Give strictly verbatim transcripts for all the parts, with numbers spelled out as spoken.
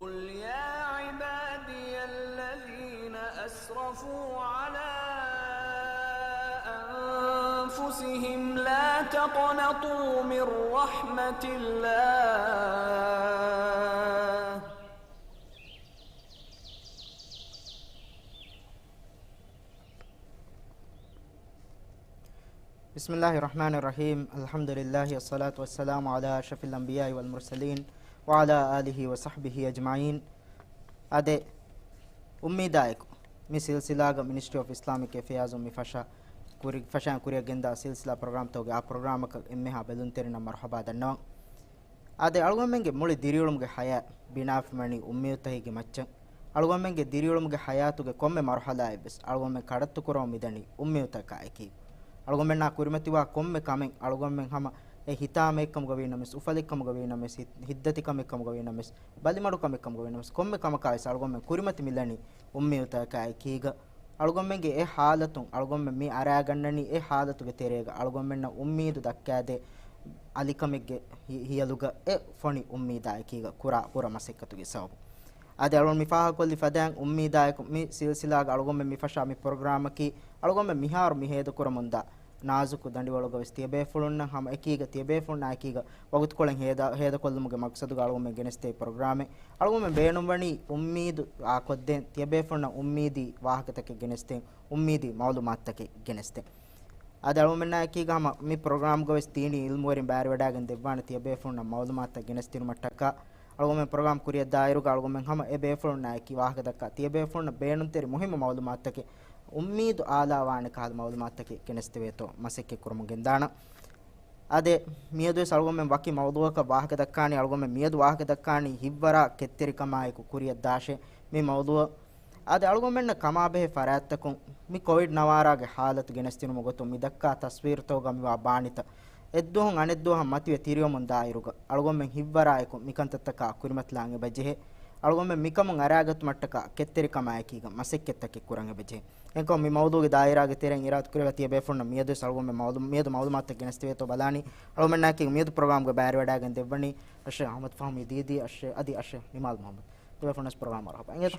قل يا عبادي الذين أسرفوا على أنفسهم لا تقنطوا من رحمة الله. بسم الله الرحمن الرحيم. الحمد لله والصلاة والسلام على أشرف الأنبياء والمرسلين وعلى آله وصحبه أجمعين. އާދެ، އުއްމީދާއެކު މި ސިލްސިލާގަ މިނިސްޓްރީ އޮފް އިސްލާމިކް އެފެއާޒުން މި ފަށާ ކުރި، ފަށާ ކުރިއަށް ގެންދާ ސިލްސިލާ ޕްރޮގްރާމްތަކުގެ އާ ޕްރޮގްރާމަކަށް އެންމެހާ ބެލުންތެރިންނަށް މަރުޙަބާ ދަންނަވަން. އާދެ، އަޅުގަނޑުމެންގެ މުޅި ދިރިއުޅުމުގެ ޙަޔާތް ބިނާވެފަ ވަނީ އުއްމީދުތަކެއްގެ މައްޗަށް. އަޅުގަނޑުމެންގެ ދިރިއުޅުމުގެ ޙަޔާތުގެ ކޮންމެ މަރުޙަލާއެއްވެސް އަޅުގަނޑުމެން ކަޑައްތުކުރަމުން މިދަނީ އުއްމީދުތަކާ އެކީ. އަޅުގަނޑުމެންނާ ކުރިމަތިވާ ކޮންމެ ކަމެއް އަޅުގަނޑުމެން ހަމަ އެ ހިތާމައެއްކަމުގަ ވީނަމަވެސް، އުފަލެއްކަމުގަ ވީނަމަވެސް، ހިތް-، ހިތްދަތިކަމެއްކަމުގަ ވީނަމަވެސް، ބަލިމަޑުކަމެއްކަމުގަ ވީނަމަވެސް، ކޮންމެ ކަމަކާވެސް އަޅުގަނޑުމެން ކުރިމަތި މިލަނީ އުއްމީދުތަކާ އެކީގަ. އަޅުގަނޑުމެންގެ އެ ޙާލަތުން އަޅުގަނޑުމެން މި އަރާގަންނަނީ އެ ޙާލަތުގެ ތެރޭގަ އަޅުގަނޑުމެންނަށް އުއްމީދު ދައްކާދޭ އަލިކަމެއްގެ ހި-، ހިޔަލުގަ އެ ފޮނި އުއްމީދާ އެކީގަ ކުރާ ކުރަ މަސައްކަތުގެ ސަބަބުން. އަދި އަޅުގަނޑު މި ފާހަގަކޮށްލި ފަދައިން އުއްމީދާއެކު މި ސިލްސިލާގަ އަޅުގަނޑުމެން މި ފަށާ މި ޕްރޮގްރާމަކީ އަޅުގަނޑުމެން މިހާރު މި ހޭދަކުރަމުންދާ ނާޒުކު ދަނޑިވަޅުގަވެސް ތިޔަބޭފުޅުންނަށް ހަމަ އެކީގަ ތިޔަބޭފުޅުންނާ އެކީގަ ވަގުތުކޮޅެއް ހޭދަ-، ހޭދަކޮށްލުމުގެ މަގްސަދުގަ އަޅުގަނޑުމެން ގެނެސްދޭ ޕްރޮގްރާމެއް. އަޅުގަނޑުމެން ބޭނުންވަނީ އުއްމީދު އާކޮށްދޭން، ތިޔަބޭފުޅުންނަށް އުއްމީދީ ވާހަކަތަކެއް ގެނެސްދޭން، އުއްމީދީ މައުލޫމާތުތަކެއް ގެނެސްދޭން. އަދި އަޅުގަނޑުމެންނާ އެކީގަ ހަމަ މި ޕްރޮގްރާމްގަވެސް ދީނީ އިލްމުވެރިން ބައިވެރިވެވަޑައިގެން ދެއްވާނެ ތިޔަބޭފުޅުންނަށް މައުލޫމާތުތައް ގެނެސްދިނުމަށްޓަކާ، އަޅުގަނޑުމެން ޕްރޮގްރާމް ކުރިއަށް ދާއިރުގަ އަޅުގަނޑުމެން ހަމަ އެ ބޭފުޅުންނާ އެކީ ވާހަކަދައްކާ، ތިޔަބޭފުޅުންނަށް ބޭނުންތެރި މުހިއްމު މައުލޫމާތުތަކެއް އުއްމީދު އާލާވާނެ ކަހަލަ މައުލޫމާތުތަކެއް ގެނެސްދެވޭތޯ މަސައްކަތް ކުރަމުން ގެންދާނަން. އާދެ، މިއަދުވެސް އަޅުގަނޑުމެން ވަކި މައުޟޫއަކަށް ވާހަކަ ދައްކާނީ، އަޅުގަނޑުމެން މިއަދު ވާހަކަ ދައްކާނީ ހިތްވަރާ ކެތްތެރިކަމާއެކު ކުރިއަށް ދާށޭ މި މައުޟޫއަށް. އާދެ، އަޅުގަނޑުމެންނަށް ކަމާބެހޭ ފަރާތްތަކުން މި ކޮވިޑް ނަވާރާގެ ހާލަތު ގެނެސްދިނުމުގެ ގޮތުން މި ދައްކާ ތަސްވީރުތަކުގަ މިވާ ބާނިތައް އެއްދުވަހުން އަނެއްދުވަހަށް މަތިވެ ތިރިވަމުން ދާއިރުގަ އަޅުގަނޑުމެން ހިތްވަރާއެކު މިކަންތައްތަކާ ކުރިމަތިލާން އެބަޖެހޭ. އަޅުގަނޑުމެން މިކަމުން އަރާގަތުމަށްޓަކާ ކެތްތެރިކަމާއެކީގަ މަސައްކަތްތަކެއް ކުރަން އެބަޖެހޭ. އެންކޮ މި މައުޟޫގެ ދާއިރާގެ ތެރެއިން އިރާދަކުރެއްވި ތިޔަބޭފުޅުންނަށް މިއަދުވެސް އަޅުގަނޑުމެން މައުޟޫ-، މިއަދު މައުލޫމާތުތައް ގެނެސްދެވޭތޯ ބަލާނީ. އަޅުގަނޑުމެންނާއެކީ މިއަދު ޕްރޮގްރާމްގަ ބައިވެރިވަޑައިގެން ދެއްވަނީ އައްޝޭޚް އަޙްމަދު ފަހުމީ ދީދީ، އައްޝޭޚް، އަދި އައްޝޭޚް ނިމާލް މުޙައްމަދު. ތިޔަބޭފުޅުންނަށް ޕްރޮގްރާމް މަރުޙަބާ. އިނގޭތޯ؟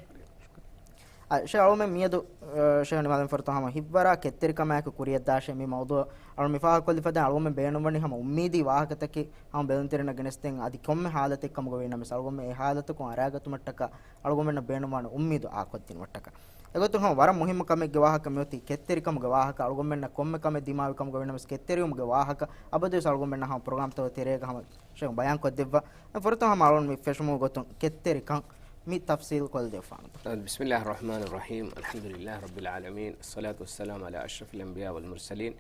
އަ، އައްޝޭޚް އަޅުގަނޑުމެން މިއަދު، އަ، އައްޝޭޚް ނިމާލް ފުރަތަމަ ހަމަ ހިތްވަރާ ކެތްތެރިކަމާއެކު ކުރިއަށްދާށޭ މި މައުޟޫ. އަޅުގަނޑު މި ފާހަގަކޮށްލި ފަދައިން އަޅުގަނޑުމެން ބޭނުންވަނީ ހަމަ އުއްމީދީ ވާހަކަތަކެއް ހަމަ ބެލުންތެރިންނަށް ގެނެސްދޭން، އަދި ކޮންމެ ހާލަތެއްކަމުގަ ވީނަމަވެސް އަޅުގަނޑުމެން އެ ހާލަތަކުން އަރާގަތުމަށްޓަކާ އަޅުގަނޑުމެންނަށް ބޭނުންވާނެ އުއްމީދު އާކޮށްދިނުމަށްޓަކާ. އެގޮތުން ހަމަ ވަރަށް މުހިއްމު ކަމެއްގެ ވާހަކަ މިއޮތީ ކެތްތެރިކަމުގެ ވާހަކަ. އަޅުގަނޑުމެންނަށް ކޮންމެ ކަމެއް ދިމާވި ކަމުގަ ވީނަމަވެސް ކެތްތެރިވުމުގެ ވާހަކަ އަބަދުވެސް އަޅުގަނޑުމެންނަށް ހަމަ ޕްރޮގްރާމްތަކުގެ ތެރޭގަ ހަމަ އައްޝޭޚް ބަޔާންކޮށްދެއްވާ. ފުރަތަމަ ހަމަ އަޅުގަނޑު މި ފެށުމުގެ ގޮތުން ކެތްތެރިކަން މި ތަފްސީލް ކޮށްދެއްވާނެ. بسم الله الرحمن الرحيم. الحمد لله رب العالمين. الصلاة والسلام على أشرف الأنبياء والمرسلين.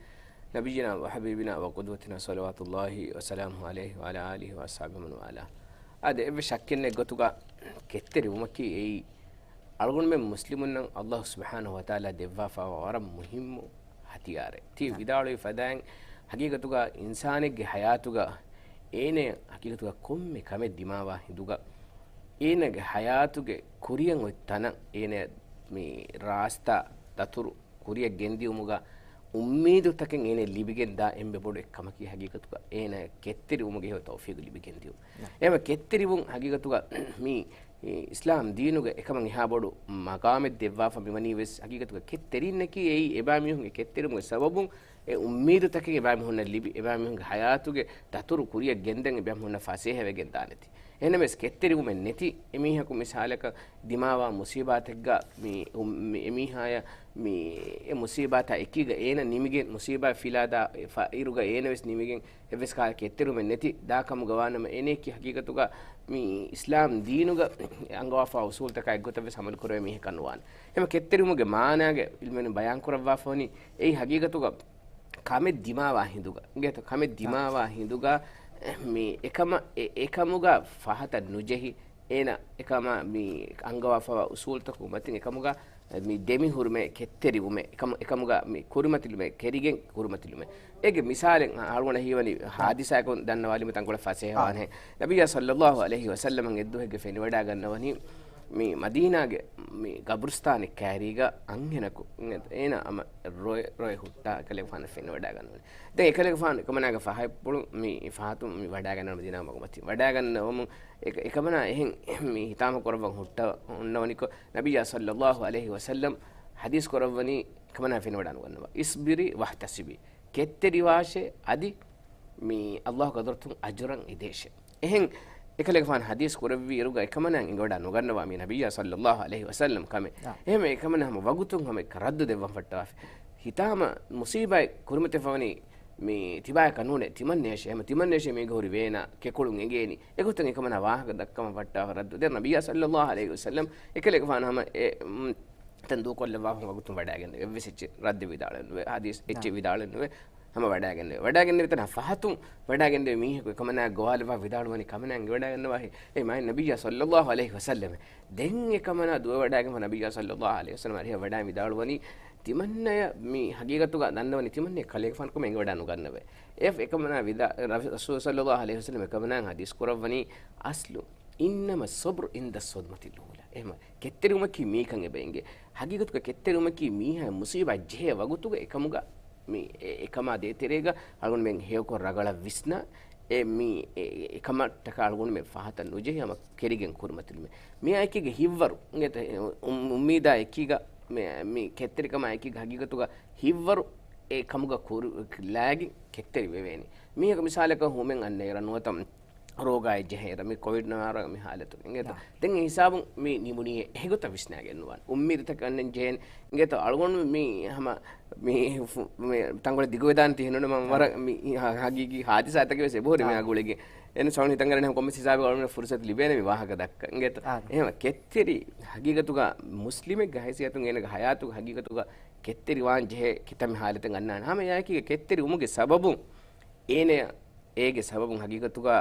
نبينا وحبيبنا وقدوتنا صلوات الله وسلامه عليه وعلى آله وأصحابه ومن والاه. އާދެ، އެއްވެސް ޝައްކެއްނެތް ގޮތުގަ ކެތްތެރިވުމަކީ އެއީ އަޅުގަނޑުމެން މުސްލިމުންނަށް ﷲ ސުބްޙާނަހޫ ވަތަޢާލާ ދެއްވާފައިވާ ވަރަށް މުހިއްމު ހަތިޔާރެއް. ތި ނަ. ވިދާޅުވި ފަދައިން، ހަގީގަތުގަ އިންސާނެއްގެ ޙަޔާތުގަ އޭނަ ހަގީގަތުގަ ކޮންމެ ކަމެއް ދިމާވާ ހިނދުގަ، އޭނަގެ ޙަޔާތުގެ ކުރިއަށް އޮތް ތަނަށް އޭނަ މި ރާސްތާ ދަތުރު ކުރިއަށް ގެންދިއުމުގަ އުއްމީދުތަކެއް އޭނަ ލިބިގެން ދާ އެންމެ ބޮޑު އެއްކަމަކީ ހަގީގަތުގަ އޭނަ ކެތްތެރިވުމުގެ ހެޔޮ ތައުފީގު ލިބިގެން ދިއުން. ނަ. އެހެންވެ ކެތްތެރިވުން ހަގީގަތުގަ މި އިސްލާމް ދީނުގެ އެކަމަށް އެހާ ބޮޑު މަގާމެއް ދެއްވާފަ މިވަނީ ވެސް ހަގީގަތުގަ ކެތްތެރިންނަކީ އެއީ އެބައިމީހުންގެ ކެތްތެރިވުމުގެ ސަބަބުން އެ އުއްމީދުތަކެއް އެބައިމީހުންނަށް ލިބި، އެބައިމީހުންގެ ޙަޔާތުގެ ދަތުރު ކުރިއަށް ގެންދަން އެބައިމީހުންނަށް ފަސޭހަވެގެން ދާނެތީ. އެހެންނަމަވެސް ކެތްތެރިވުމެއް ނެތި އެމީހަކު މިސާލަކަށް ދިމާވާ މުސީބާތެއްގަ މި، މި، އެމީހާޔަށް މި، އެ މުސީބާތާ އެކީގަ އޭނަ ނިމިގެން، މުސީބާ ފިލާދާ ފައިރުގަ އޭނަވެސް ނިމިގެން، އެއްވެސް ކަހަލަ ކެތްތެރިވުމެއް ނެތި ދާ ކަމުގަ ވާނަމަ، އޭނައަކީ ހަގީގަތުގަ މި އިސްލާމް ދީނުގަ އަންގަވާފާ އުސޫލުތަކާ އެއްގޮތަށްވެސް ޢަމަލު ކުރެވޭ މީހަކަށް ނުވާނެ. އެހެން ކެތްތެރިވުމުގެ މާނާގަ ޢިލްމުވެރިން ބަޔާން ކުރައްވާފަ ވަނީ އެއީ ހަގީގަތުގަ ކަމެއް ދިމާވާ ހިނދުގަ، އިނގޭތޯ؟ ކަމެއް ދިމާވާ ހިނދުގަ، މި އެކަމަ-، އެ-، އެކަމުގަ ފަހަތަށް ނުޖެހި، އޭނަ އެކަމަށް މި އަންގަވާފަވާ އުސޫލުތަކުގެ މަތިން އެކަމުގަ މި ދެމިހުރުމެއް، ކެތްތެރިވުމެއް، އެކަމު-، އެކަމުގަ މި ކުރިމަތިލުމެއް، ކެރިގެން ކުރިމަތިލުމެއް. އޭގެ މިސާލެއް އަޅުގަނޑަށް ހީވަނީ ހާދިސާއަކުން ދަންނަވާލީމަ ތަންކޮޅެއް ފަސޭހަވާނެހެން. ނަބިއްޔާ ޞައްލައްލާހު ޢަލައިހި ވަސައްލަމަށް އެއްދުވަހެއްގެ ފެނިވަޑައިގަންނަވަނީ، މި މަދީނާގެ މި ގަބުރުސްތާނެއް ކައިރީގަ އަންހެނަކު އިނގޭތޯ، އޭނާ ހަމަ ރޮއެ، ރޮއެ ހުއްޓާ އެކަލޭގެފާނަށް ފެނިވަޑައިގަންނަވަނީ. ދެން އެކަލޭގެފާނު އެކަމަނާގެ ފަހަތްޕުޅު މި ފަހަތުން މި ވަޑައިގަންނަވަނީ މަދީނާ މަގުމަތިން. ވަޑައިގަންނަވަމުން އެ، އެކަމަނާ އެހެން މި ހިތާމަ ކުރައްވަން ހުއްޓަ ހުންނަވަނިކޮށް، ނަބިއްޔާ ޞައްލައްލާހު ޢަލައިހި ވަސައްލަމް ޙަދީޘް ކުރައްވަނީ އެކަމަނާ ފެނިވަޑައިނުގަންނަވާ. "اصبري واحتسبي." ކެތްތެރިވާށޭ، އަދި މި ﷲ ގެ ޙަޟްރަތުން އަޖުރަށް އެދޭށޭ. އެހެން އެކަލޭގެފާނު ޙަދީޘް ކުރެއްވި އިރުގަ އެކަމަނާ އެނގިވަޑައި ނުގަންނަވާ މި ނަބިއްޔާ ޞައްލައްލާހު ޢަލައިހި ވަސައްލަމް ކަމެއް. އާ. އެހެންވެ އެކަމަނާ ހަމަ ވަގުތުން ހަމަ އެކަން ރައްދު ދެއްވަން ފައްޓާފި. ހިތާމަ މުޞީބާތް ކުރިމަތިވެފަވަނީ މި ތިބާޔަކަށް ނޫނޭ، ތިމަންނަޔަށޭ. ހަމަ ތިމަންނަޔަށޭ މީގަ ހުރި ވޭނާ ކެކުޅުން އެނގޭނީ. އެގޮތުން އެކަމަނާ ވާހަކަ ދައްކަވަން ފައްޓާފަ ރައްދު. ދެން ނަބިއްޔާ ޞައްލައްލާހު ޢަލައިހި ވަސައްލަމް އެކަލޭގެފާނު ހަމަ އެ، އު، ތަން ދޫކޮށްލައްވާފަ ވަގުތުން ވަޑައިގެންނެވި. އެއްވެސް އެއްޗެއް ރައްދެއް ވިދާޅެއް ނުވޭ. ޙަދީޘް އެއްޗެއް ނާ. ވިދާޅެއް ނުވޭ. ހަމަ ވަޑައިގެންނެވި. ވަޑައިގެންނެވި ތަނާ ފަހަތުން ވަޑައިގެންނެވި މީހަކު އެކަމަނާ ގޮވާލައްވާ ވިދާޅުވަނީ ކަމަނާ އެނގިވަޑައިގަންނަވާހި. އޭ މާތް ނަބިއްޔާ ޞައްލައްލާހު ޢަލައިހި ވަސައްލަމް. ދެން އެކަމަނާ ދުވެވަޑައިގެންފަ ނަބިއްޔާ ޞައްލައްލާހު ޢަލައިހި ވަސައްލަމް އަރިހަށް ވަޑައި ވިދާޅުވަނީ، ތިމަންނަޔަށް މި ޙަޤީޤަތުގަ ދަންނަވަނީ ތިމަންނަޔަށް ކަލޭގެފާނު ކަމަށް އެނގިވަޑައި ނުގަންނަވޭ. އެ އެކަމަނާ ވިދާ-، ރަ-، ރަސޫލު ޞައްލައްލާހު ޢަލައިހި ވަސައްލަމް އެކަމަނާ ޙަދީޘް ކުރައްވަނީ، އަޞްލު، إنما الصبر عند الصدمة الأولى. އެހެން ކެތްތެރިވުމަކީ މީކަން އެބަ އެނގޭ. ޙަޤީޤަތުގަ ކެތްތެރިވުމަކީ މީހާ މުޞީބާ ޖެހޭ ވަގުތުގަ އެކަމުގަ މި އެ-، އެކަމާ ދޭތެރޭގަ އަޅުގަނޑުމެން ހެޔޮކޮށް ރަގަޅަށް ވިސްނާ، އެ މި އެ-، އެ-، އެކަމަށްޓަކާ އަޅުގަނޑުމެން ފަހަތަށް ނުޖެހި ހަމަ ކެރިގެން ކުރިމަތިލުމެ. މިއާ އެކީގަ ހިތްވަރު އިނގޭތޯ، އު-، އު-، އުއްމީދާ އެކީގަ މި، މި ކެތްތެރިކަމާ އެކީގަ ޙަޤީޤަތުގަ ހިތްވަރު އެ ކަމުގަ ކުރު-، ލާގި ކެތްތެރި ވެވޭނެ. މީހަކު މިސާލަކަށް ހުމެއް އަންނައިރަ ނުވަތަ ރޯގާއެއް ޖެހޭއިރަ މި ކޮވިޑް ނަވާރަ މި ހާލަތު އިނގޭތޯ. ނާ. ދެން އެ ހިސާބުން މި ނިމުނީ އެ-، އެގޮތަށް ވިސްނާގެން ނުވާނެ. އުއްމީދުތަކެއް އަންނަން ޖެހޭނެ. އިނގޭތޯ އަޅުގަނޑު މި ހަމަ މި ފު-، މި ތަންކޮޅެއް ދިގުވެދާނެ ތިހެނުނަ މަ ނާ. ވަރަށް މި ހަ-، ހަގީގީ ހާދިސާތަކެއް ވެސް އެބަހުރި މި ނާ. އަގުޅިގެން. އެން ސައުން ހިތަށް އަރަން ކޮންމެސް ހިސާބެއް އަޅުގަނޑު ފުރުސަތު ލިބޭނެ މި ވާހަކަ ދައްކަން. އިނގޭތޯ. އާ. އެހެން ކެތްތެރި ހަގީގަތުގަ މުސްލިމެއްގެ ހައިސިއްޔަތުން އޭނަގެ ހަޔާތުގަ ހަގީގަތުގަ ކެތްތެރިވާން ޖެހޭ ކިތަންމެ ހާލަތެއް އަންނާނެ. ހަމަ އެއާއެކީގަ ކެތްތެރިވުމުގެ ސަބަބުން އޭނަ އޭގެ ސަބަބުން ހަގީގަތުގަ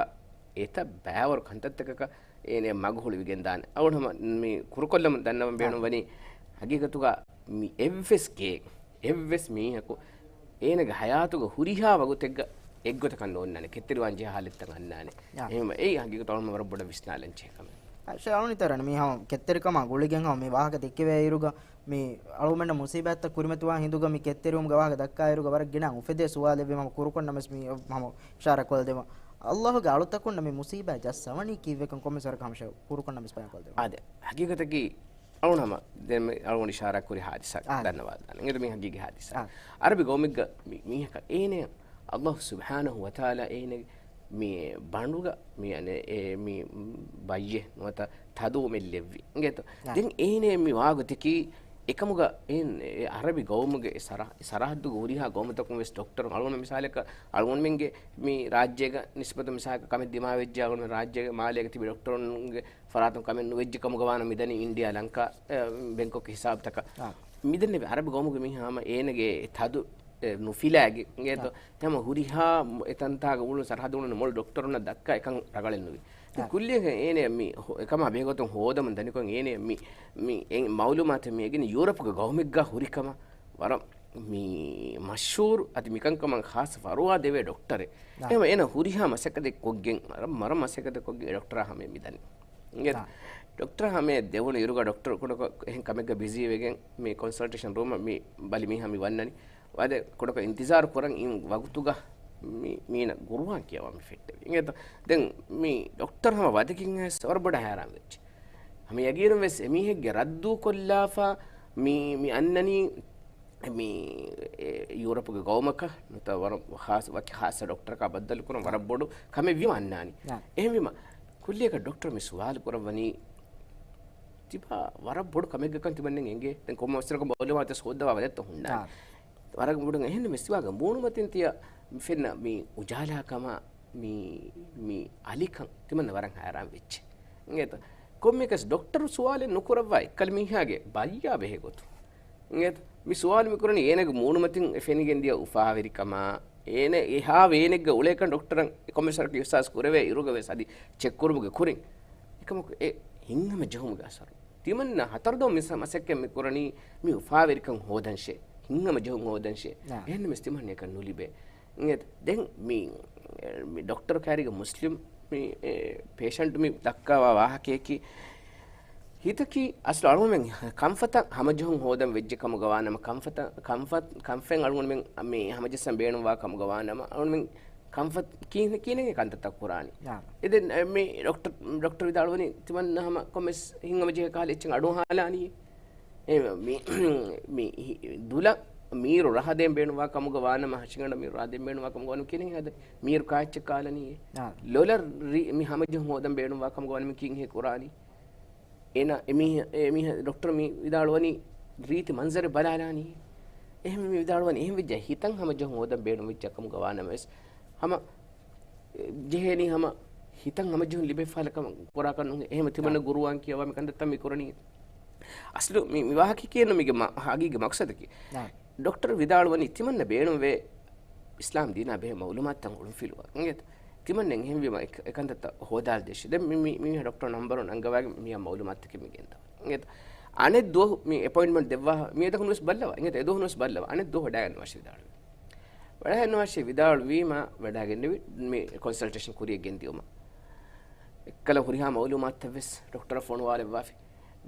އެތައް ބައިވަރު ކަންތައްތަކަކަށް އޭނަ މަގު ހުޅުވިގެންދާނެ. އަޅުގަނޑު ހަމަ މި ކުރުކޮށްލަމުން ދަންނަވަން ބޭނުން ވަނީ ހަގީގަތުގަ މި އެއްވެސް ގެއެއް، އެއްވެސް މީހަކު އޭނަގެ ހަޔާތުގަ ހުރިހާ ވަގުތެއްގަ އެއްގޮތަކަށް ނޯންނާނެ. ކެތްތެރިވާން ޖެހޭ ހާލަތްތައް އަންނާނެ. އާ. އެހެންވެ އެއީ ހަގީގަތު އަޅުގަނޑު ވަރަށް ބޮޑަށް ވިސްނާލަން ޖެހޭ ކަމެއް. އަ، ޝާ އަޅުނިތަރަނ މި ހަމަ ކެތްތެރިކަމާ ގުޅިގެން ހަމަ މި ވާހަކަ ދެއްކެވޭ އިރުގަ މި އަޅުގަނޑަށް މުސީބާތްތައް ކުރިމަތިވާ ހިނދުގަ މި ކެތްތެރިވުމުގެ ވާހަކަ ދައްކާ އިރުގަ ވަރަށް ގިނަ އުފެދޭ ސުވާލެއްވީ ހަމަ ކުރުކޮށް ނަމަސް މި ހަމަ އިޝާރާ ކޮށްދެމު. ﷲ ގެ އަޅުތަކުންނަށް މި މުސީބާތް ޖައްސަވަނީ ކީއްވެކަން ކޮންމެސް ވަރަކަށް ހަމަ ޝާ ކުރުކޮށް ނަމަސް ބަޔާން ކޮށްދެމު. އާދެ، ހަގީގަތަކީ އަޅުން ހަމަ ދެން މި އަޅުގަނޑު އިޝާރާ ކުރި ހާދިސާ އާ. ދަންނަވާލާނެ. އިނގޭތޯ މީ ހަގީގީ ހާދިސާ. އާ. އަރަބި ގައުމެއްގަ މި މީހަކަށް އޭނަ ﷲ ސުބްޙާނަހު ވަތަޢާލާ އޭނަ މި ބަނޑުގަ މި އަނެ އެ މި ބައްޔެއް ނުވަތަ ތަދުވުމެއް ލެއްވި. އިނގޭތޯ؟ އާ. ދެން އޭނަ މި ވާގޮތަކީ އެކަމުގަ އެ އަރަބި ގައުމުގެ އެ ސަރަ-، ސަރަހައްދުގެ ހުރިހާ ގައުމުތަކުން ވެސް ޑޮކްޓަރު އަޅުގަނޑު މިސާލަކަށް އަޅުގަނޑުމެންގެ މި ރާއްޖޭގަ ނިސްބަތު މިސާލަކަށް ކަމެއް ދިމާވެއްޖެ އަޅުގަނޑު ރާއްޖޭގެ މާލޭގަ ތިބި ޑޮކްޓަރުންގެ ފަރާތުން ކަމެއް ނުވެއްޖެ ކަމުގަ ވާނަމަ މިދަނީ އިންޑިއާ، ލަންކާ، އެ، ބެންކޮކް ހިސާބުތަކަށް. އާ. މިދެންނެވި އަރަބި ގައުމުގެ މީހާ ހަމަ އޭނަގެ ތަދު، އެ، ނުފިލާގެ އިނގޭތޯ؟ އާ. ހަމަ ހުރިހާ މު-، އެތަންތާގަ އުޅުނު ސަރަހައްދު އުޅުނު މޮޅު ޑޮކްޓަރުންނަށް ދައްކާ އެކަން ރަގަޅެއް ނުވި. ދެން އާ. ކުއްލިއަކަށް އޭނަ މި ހު-، އެކަމާ ބެހޭގޮތުން ހޯދަމުން ދަނިކޮށް އޭނަ މި، މި އެ މައުލޫމާތެއް މި އެގެން ޔޫރަޕުގެ ގައުމެއްގަ ހުރިކަމަށް ވަރަށް މި މަޝްހޫރު އަދި މިކަންކަމަށް ޚާއްޞަ ފަރުވާ ދެވޭ ޑޮކްޓަރެއް. އާ. އެހެންވެ އޭނަ ހުރިހާ މަސައްކަތެއް ކޮށްގެން، ވަރަށް މަރަށް މަސައްކަތެއް ކޮށްގެން އެ ޑޮކްޓަރާ ހަމަޔަށް މި ދަނީ. އިނގޭތޯ؟ އާ. ޑޮކްޓަރ ހަމަޔަށް ދެވުނު އިރުގަ ޑޮކްޓަރ ކުޑަކޮށް އެހެން ކަމެއްގަ ބިޒީ ވެގެން މި ކޮންސަލްޓޭޝަން ރޫމަށް މި ބަލި މީހާ މި ވަންނަނީ. ވަދެ ކުޑަކޮށް އިންތިޒާރު ކުރަން އިން ވަގުތުގަ މި މީނަ ގުރުއާން ކިޔަވާ މި ފެއްޓެވި. އިނގޭތޯ؟ ދެން މި ޑޮކްޓަރ ހަމަ ވަދެގެން ވެސް ވަރަށް ބޮޑަށް ހައިރާން ވެއްޖެ. ހަމަ ޔަގީނުން ވެސް އެމީހެއްގެ ރައްދު ކޮށްލާފަ މި، މި އަންނަނީ މި، އެ، ޔޫރަޕުގެ ގައުމަކަށް ނުވަތަ ވަރަށް ޚާއްޞަ، ވަކި ޚާއްޞަ ޑޮކްޓަރަކާ ބައްދަލުކުރަން ވަރަށް ބޮޑު ކަމެއް ވީމަ އަންނާނީ. އާ. އެހެންވީމަ، ކުއްލިއަކަށް ޑޮކްޓަރ މި ސުވާލު ކުރައްވަނީ، ތިބާ ވަރަށް ބޮޑު ކަމެއްގެކަން ތިމަންނަ އެނގޭ. ދެން ކޮންމެ މައްސަލަކު މައުލޫމާތު ހޯއްދަވާ ވަދެއްތޯ ހުންނާނެ. އާ. ވަރަށް ބޮޑު އެހެން މި ސިވާގެ މޫނުމަތިން ތިޔަ ފެންނަ މި އުޖާލާކަމާ މި، މި އަލިކަން ތިމަންނަ ވަރަށް ހައިރާން ވެއްޖެ. އިނގޭތަ؟ ކޮންމެއަކަސް ޑޮކްޓަރު ސުވާލެއް ނުކުރައްވާ އެއްކަލަ މީހާގެ ބައްޔާ ބެހޭ ގޮތުން. އިނގޭތަ؟ މި ސުވާލު މި ކުރަނީ އޭނަގެ މޫނުމަތިން އެ ފެނިގެން ދިޔަ އުފާވެރިކަމާ، އޭނަ އެހާ ވޭނެއްގަ އުޅޭކަން ޑޮކްޓަރަށް ކޮންމެސް ވަރަކަށް އިހްސާސް ކުރެވޭ އިރުގަ ވެސް އަދި ޗެކް ކުރުމުގެ ކުރިން އެކަމަކު އެ ހިތްހަމަ ޖެހުމުގެ އަސަރު. ތިމަންނަ ހަތަރު ދުވަހު މި މަސައްކަތް މި ކުރަނީ މި އުފާވެރިކަން ހޯދަންށޭ، ހިތްހަމަ ޖެހުން ހޯދަންށޭ. އާ. އެހެންނަމަވެސް ތިމަންނަ އެކަން ނުލިބޭ. އިނގޭތަ؟ ދެން މި، މި ޑޮކްޓަރ ކައިރީގަ މުސްލިމް މި، އެ، ޕޭޝަންޓް މި ދައްކާވާ ވާހަކަޔަކީ، ހިތަކީ އަސްލު އަޅުގަނޑުމެން ކަންފަތަށް ހަމަޖެހުން ހޯދަން ވެއްޖެ ކަމުގަ ވާނަމަ، ކަންފަތަށް، ކަންފަ-، ކަންފަތް އަޅުގަނޑުމެން މި ހަމަޖައްސަން ބޭނުންވާ ކަމުގަ ވާނަމަ، އަޅުގަނޑުމެން ކަންފަތް ކީ-، ކީނެގެ ކަންތައްތައް ކުރާނީ. އާ. އެ ދެން، އެ، މި ޑޮކްޓަރ، ޑޮކްޓަރ ވިދާޅުވަނީ ތިމަންނަ ހަމަ ކޮންމެސް ހިތްހަމަޖެހޭ ކަހަލަ އެއްޗެއް އަޑުއަހާލާނީ. އެ، މި، މި ހި-، ދުލަށް މީރު ރަހަދޭން ބޭނުންވާ ކަމުގަ ވާނަމަ، ހަށިގަނޑަށް މީރު ރަހަދޭން ބޭނުންވާ ކަމުގަ ވާނަމަ ކީނެގެ ހަދަ މީރު ކާއެއްޗެއް ކާލަނީ. އާ. ލޮލަށް ރި-، މި ހަމަޖެހުން ހޯދަން ބޭނުންވާ ކަމުގަ ވާނަމަ ކީން ހޭ ކުރާނީ. އޭނާ އެމީހަ-، އެމީހަ ޑޮކްޓަރ މި ވިދާޅުވަނީ ރީތި މަންޒަރެއް ބަލާލާނީ. އެހެން މި ވިދާޅުވަނީ އެހެން ވެއްޖެ ހިތަށް ހަމަޖެހުން ހޯދަން ބޭނުން ވެއްޖެ ކަމުގަ ވާނަމަވެސް، ހަމަ ޖެހޭނީ ހަމަ ހިތަށް ހަމަޖެހުން ލިބޭ ފަހަލަ ކަމަށް ކުރާކަށް ނޫން. އެހެން ތިމަންނަ ގުރުއާން ކިޔަވާ މި ކަންތައްތައް މި ކުރަނީ. އަސްލު މި، މި ވާހަކަ ކިޔަން މީގެ މަ-، ހަގީގީ މަޤްޞަދަކީ. ޑޮކްޓަރ ވިދާޅުވަނީ ތިމަންނަ ބޭނުންވޭ އިސްލާމް ދީނާ ބެހޭ މައުލޫމާތުތައް އުޅުންފިލުވާ. އިނގޭތަ؟ ތިމަންނަ އެހެންވީމަ އެ-، އެކަންތައްތައް ހޯދާލަދޭށޭ. ދެން މި-، މި-، މީހާ ޑޮކްޓަރ ނަންބަރު ނަންގަވާގެން މިހާ މައުލޫމާތުތަކެއް މި ގެންދަވާ. އިނގޭތަ؟ އަނެއް ދުވަހު މި އެޕޮއިންޓްމަންޓް ދެއްވާ، މި އެދަކުން ވެސް ބައްލަވާ. އިނގޭތަ؟ އެދުވަހުން ވެސް ބައްލަވާ. އަނެއް ދުވަހު ވަޑައިގަންނަވާށޭ ވިދާޅުވީ. ވަޑައިގަންނަވާށޭ ވިދާޅުވީމަ ވަޑައިގެންނެވި މި ކޮންސަލްޓޭޝަން ކުރިއަށް ގެންދިއުމަށް. އެއްކަލަ ހުރިހާ މައުލޫމާތުތައް ވެސް ޑޮކްޓަރަށް ފޮނުވާލެއްވާފި.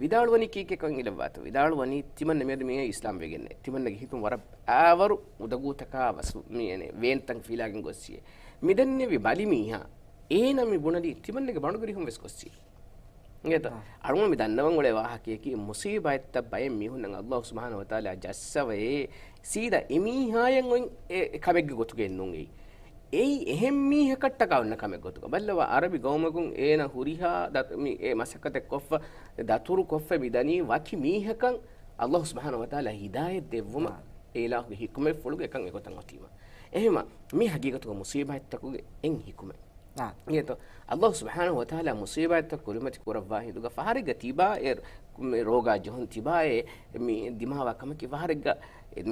ވިދާޅުވަނީ ކީކޭކަން އިލައްވާތޯ؟ ވިދާޅުވަނީ ތިމަންނަ މިއަދު މިއީ އިސްލާމް ވެގެންނޭ. ތިމަންނަގެ ހިތުން ވަރަށް ބާވަރު އުދަގޫތަކާ ވަސް-، މި އެނެ ވޭންތައް ފިލާގެން ގޮއްސިއޭ. މިދެންނެވި ބަލި މީހާ އޭނަ މި ބުނަނީ ތިމަންނަގެ ބަނޑުގެ ރިހުން ވެސް ގޮއްސި. އިނގޭތޯ؟ އާ. އަޅުގަނޑު މި ދަންނަވަން އުޅޭ ވާހަކަޔަކީ މުސީބާތްތައް ބައެއް މީހުންނަށް އައްލާހު ސުބްޙާނަހު ވަތަޢާލާ ޖައްސަވައޭ ސީދާ އެމީހާޔަށް އޮތް އެ ކަމެއްގެ ގޮތުގައެއް ނޫން އެއީ. އެއީ އެހެން މީހަކަށްޓަކާ އޮންނަ ކަމެއް ގޮތުގަ. ބައްލަވާ، އަރަބި ގައުމަކުން އޭނަ ހުރިހާ ދަތު-، މި އެ މަސައްކަތެއް ކޮށްފަ، ދަތުރު ކޮށްފަ މި ދަނީ ވަކި މީހަކަށް އައްލާހު ސުބްޙާނަހު ވަތަޢާލާ ހިދާޔަތް ދެއްވުމަށް. އާ. އެ އިލާހުގެ ހިކުމަތްފުޅުގަ އެކަން އެގޮތަށް އޮތީމަ. އެހެމަ މި ހަގީގަތުގަ މުސީބާތްތަކުގެ އެއް ހިކުމަތް. އާ. އިނގޭތޯ؟ އައްލާހު ސުބްޙާނަހު ވަތަޢާލާ މުސީބާތްތައް ކުރިމަތި ކުރައްވާ ހިނދުގަ ފަހަރެއްގަ ތިބާ އެ މި ރޯގާ ޖެހުން ތިބާ އެ މި ދިމާވާ ކަމަކީ ފަހަރެއްގަ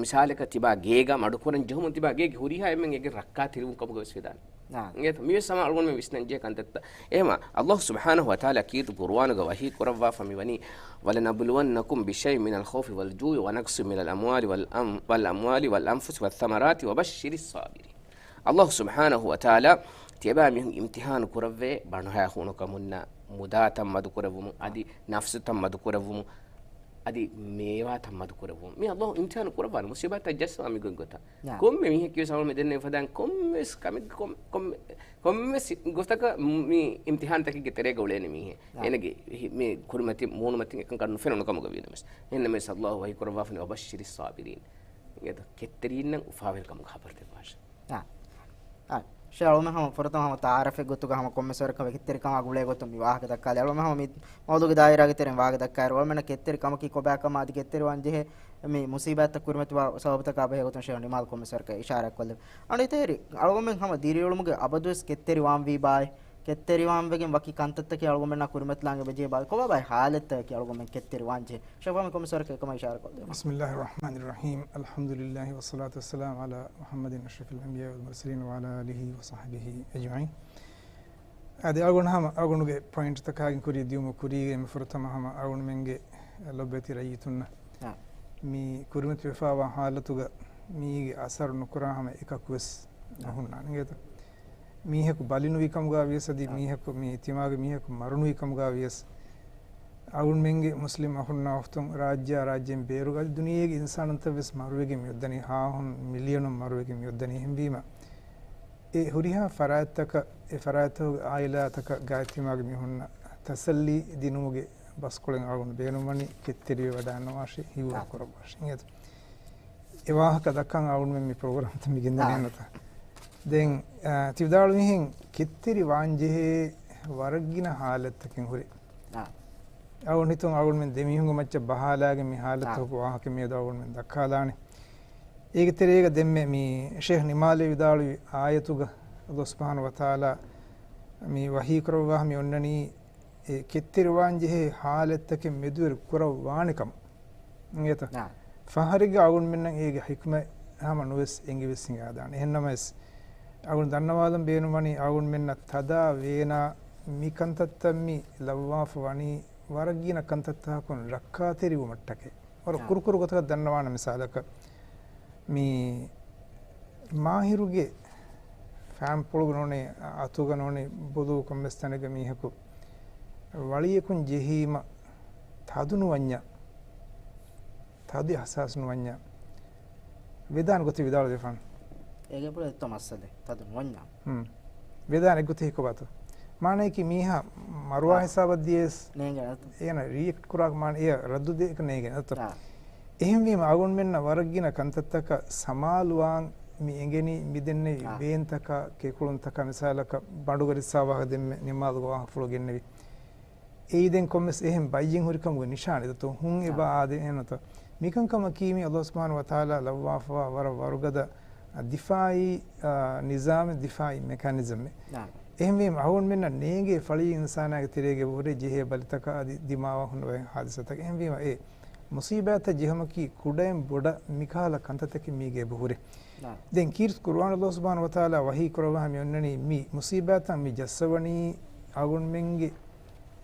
މިސާލަކަށް ތިބާ ގޭގަ މަޑުކުރަން ޖެހުމުން ތިބާ ގޭގެ ހުރިހާ އެންމެން އެގެ ރައްކާތެރިވުން ކަމުގަ ވެސް ވެދާނެ. އާ. އިނގޭތޯ؟ މިވެސް ހަމަ އަޅުގަނޑުމެން ވިސްނަންޖެހޭ ކަންތައްތައް. އެހެމަ އައްލާހު ސުބްޙާނަހު ވަތަޢާލާ ކީރިތި ޤުރުއާނުގަ ވަޙީ ކުރައްވާފަ މިވަނީ، وَلَنَبْلُوَنَّكُمْ بِشَيْءٍ مِنَ الْخَوْفِ وَالْجُوعِ وَنَقْصٍ مِنَ الْأَمْوَالِ وَالْأَنْ-، وَالْأَمْوَالِ وَالْأَنْفُسِ وَالثَّمَرَاتِ وَبَشِّرِ الصَّابِرِينَ. އައްލާހު ސުބްޙާނަހު ވަތަޢާލާ ތިޔަބައިމީހުން އިމްތިޙާނު ކުރައްވޭ ބަނޑުހައި ހޫނުކަމުންނާ މުދާތައް މަދުކުރެއްވުމުން، އަދި ނަފްސުތައް މަދުކުރެއްވުމުން، އަދި މޭވާތައް މަދުކުރެއްވުމުން. މި އައްލާހު އިމްތިޙާނު ކުރައްވާނެ މުސީބާތައް ޖައްސަވާ މިގޮތްގޮތަށް. ނާ. ކޮންމެ މީހަކީ ވެސް އަޅުގަނޑު މި ދެންނެވި ފަދައިން ކޮންމެވެސް ކަމެއްގެ ކޮން-، ކޮން-، ކޮންމެވެސް ގޮތަކަށް މި އިމްތިޙާނުތަކެއްގެ ތެރޭގަ އުޅޭނެ މީހެއް. ނާ. އޭނަގެ ހި-، މި ކުރިމަތިން މޫނުމަތިން އެކަން ކަން ނުފެނުނު ކަމުގަ ވީނަމަވެސް. އެހެންނަމަވެސް އައްލާހު ވަޙީ ކުރައްވާފަނީ، وَبَشِّرِ الصَّابِرِينَ. އިނގޭތޯ؟ ކެތްތެރީންނަށް އުފާވެރިކަމުގެ ޚަބަރު ދެއްވާށެ. އާ. އާ. ޝޭޚް އަޅުގަނޑު ހަމަ ފުރަތަމަ ހަމަ ތަޢާރަފެއް ގޮތުގަ ހަމަ ކޮންމެސް ވަރަކަށް ކެތްތެރިކަމާ ގުޅޭ ގޮތުން މި ވާހަކަ ދައްކާލި. އަޅުގަނޑު ހަމަ މި މައުޟޫގެ ދާއިރާގެ ތެރެއިން ވާހަކަ ދައްކާއިރު، އަޅުގަނޑުމެންނަށް ކެތްތެރި ކަމަކީ ކޮބާކަމާ އަދި ކެތްތެރިވާން ޖެހޭ މި މުސީބާތްތައް ކުރިމަތިވާ ސަބަބުތަކާ ބެހޭ ގޮތުން ޝޭޚް ނިމާލް ކޮންމެސް ވަރަކަށް އިޝާރާތް ކޮށްލެވި. އަޅުގަނޑު އެތެރި އަޅުގަނޑުމެން ހަމަ ދިރިއުޅުމުގެ އަބަދުވެސް ކެތްތެރިވާން ވީ ބާއޭ؟ ކެތްތެރިވާން ވެގެން ވަކި ކަންތައްތަކެއް އަޅުގަނޑުމެންނާ ކުރިމަތިލާން އެބަޖެހޭ ބާއޭ؟ ކޮބާ ބާއޭ ހާލަތްތަކަކީ އަޅުގަނޑުމެން ކެތްތެރިވާން ޖެހޭ؟ ޝޭޚް ކޮންމެސް ވަރަކަށް އެކަމަށް އިޝާރާތް ކޮށްލެވި. بسم الله الرحمن الرحيم. الحمد لله والصلاة والسلام على محمد أشرف الأنبياء والمرسلين وعلى آله وصحبه أجمعين. އަދި އަޅުގަނޑު ހަމަ އަޅުގަނޑުގެ ޕޮއިންޓްތަކާގެން ކުރިއަށް ދިޔުމަށް ކުރީގެ އެންމެ ފުރަތަމަ ހަމަ އަޅުގަނޑުމެންގެ ލޮބުވެތި ރައްޔިތުންނަށް އާ. މި ކުރިމަތިވެފައިވާ ހާލަތުގަ މީގެ އަސަރު ނުކުރާ ހަމަ އެކަކުވެސް އާ. ނުހުންނާނެ އިނގޭތަ؟ މީހަކު ބަލިނުވި ކަމުގަ ވިޔަސް އަދި އާ. މީހަކު މި ތިމާގެ މީހަކު މަރުނުވި ކަމުގަ ވިޔަސް އަޅުގަނޑުމެންގެ މުސްލިމް އަޚުންނާ އުޚްތުން ރާއްޖެއާ ރާއްޖޭން ބޭރުގަ އަދި ދުނިޔޭގެ އިންސާނުންތައް ވެސް މަރުވެގެން މިއޮއްދަނީ، ހާހުން މިލިޔަނުން މަރުވެގެން މިއޮއްދަނީ. އެހެންވީމަ، އެ ހުރިހާ ފަރާތްތަކަށް، އެ ފަރާތްތަކުގެ އާއިލާތަކަށް ގާތްތިމާގެ މީހުންނަށް ތަސައްލީ ދިނުމުގެ ބަސްކޮޅެއް އަޅުގަނޑު ބޭނުންވަނީ ކެތްތެރިވެވަޑައިންނަވާށޭ، ހިއްވާ އާ. ކުރައްވާށޭ. އިނގޭތަ؟ އެ ވާހަކަ ދައްކަން އަޅުގަނޑުމެން މި ޕްރޮގްރާމްތައް މި ގެންދަނީ އާ. އެންނަތަ؟ ދެން، އާ، ތި ވިދާޅުވިހެން ކެތްތެރި ވާންޖެހޭ ވަރަށްގިނަ ހާލަތްތަކެއް ހުރޭ. އާ. އަޅުގަނޑު ހިތުން އަޅުގަނޑުމެން ދެމީހުންގެ މައްޗަށް ބަހާލާގެން މި ހާލަތު އާ. އަޅުގަނޑުމެން ދައްކާލާނެ. އޭގެ ތެރޭގަ ދެންމެ މި ޝޭޚް ނިމާލޭ ވިދާޅުވި އާޔަތުގަ އަލްލާހު ސުބްޙާނަހު ވަތަޢާލާ މި ވަޙީ ކުރައްވާ މި އޮންނަނީ، އެ ކެތްތެރިވާން ޖެހޭ ހާލަތްތަކެއް މެދުވެރި ކުރައްވާނެ ކަމަށް. އިނގޭތަ؟ ނާ. ފަހަރެއްގަ އަޅުގަނޑުމެންނަށް އޭގެ ޙިކްމަތް ހަމަ ނުވެސް އެނގިވެސް ހިނގާދާނެ. އެހެންނަމަވެސް، އަޅުގަނޑު ދަންނަވާލަން ބޭނުންވަނީ އަޅުގަނޑުމެންނަށް ތަދާ ވޭނާ މި ކަންތައްތައް މި ލައްވާފަ ވަނީ ވަރަށް ގިނަ ކަންތައްތަކުން ރައްކާތެރިވުމަށްޓަކައި. ވަރަށް ނާ. ކުރުކުރު ގޮތަކަށް ދަންނަވާނެ މިސާލަކަށް، މި މާހިރުގެ ފާންޕުޅުގަ ނޫނީ، އަތުގަ ނޫނީ، ބޮލު ކޮންމެސް ތަނެއްގަ މީހަކު ވަޅިއަކުން ޖެހީމަ، ތަދު ނުވަންޏާ، ތަދު އިޙްސާސް ނުވަންޏާ، ވެދާނެ ގޮތެއް ވިދާޅުވެފާނެ. އޭގެ ބުރަ އެއްތޯ މައްސަލަ ތަދު ނުވަންޏާ. ހުން. ވެދާނެ އެއްގޮތެއް ކޮބާތޯ؟ މާނަޔަކީ މީހާ މަރުވާ އާ. ހިސާބަށް ދިޔަސް ނޭނގެ ނަތު. އޭނަ ރިއެކްޓް ކުރާ މާނަ އެ ރައްދު ދޭކަށް ނޭނގެ ނަތު. އާ. އެހެންވީމަ އަޅުގަނޑުމެންނަށް ވަރަށް ގިނަ ކަންތައްތަކަށް ސަމާލުވާން މި އެނގެނީ މިދެންނެވި އާ. ވޭންތަކާ، ކެކުޅުންތަކާ، މިސާލަކަށް ބަނޑުގަ ރިއްސާ ވާހަކަ ދެންމެ ނިމާދުގެ ވާހަކަފުޅު ގެންނެވި. އެއީ ދެން ކޮންމެސް އެހެން ބައްޔެއް ހުރިކަމުގެ ނިޝާނެއް ދަތު ހުން އެބަ އާ. އާދެ އެހެންނުތަ. މިކަންކަމަކީ މި އަﷲ ސުބްޙާނަހޫ ވަތަޢާލާ ލައްވާފަވާ ވަރަށް ވަރުގަދަ ދިފާޢީ، އާ، ނިޒާމެއް، ދިފާޢީ މެކަނިޒަމެއް. އާ. އެހެންވީމަ އަހުންމެންނަށް ނޭނގޭ ފަޅީ އިންސާނާގެ ތެރޭގެ ހުރެ ޖެހޭ ބަލިތަކާ އަދި ދިމާވާ ހުންނަވައި ހާދިސާތަކެއް. އެހެންވީމަ އެ މުސީބާތައް ޖެހުމަކީ ކުޑައިން ބޮޑަށް މިކަހަލަ ކަންތައްތަކެއް މީގެ އެބަ ހުރޭ. ދެން ކީރިތި ޤުރުއާން އަﷲ ސުބްޙާނަހޫ ވަތަޢާލާ ވަޙީ ކުރައްވާ މި އޮންނަނީ މި މުސީބާތައް މި ޖައްސަވަނީ އަޅުގަނޑުމެންގެ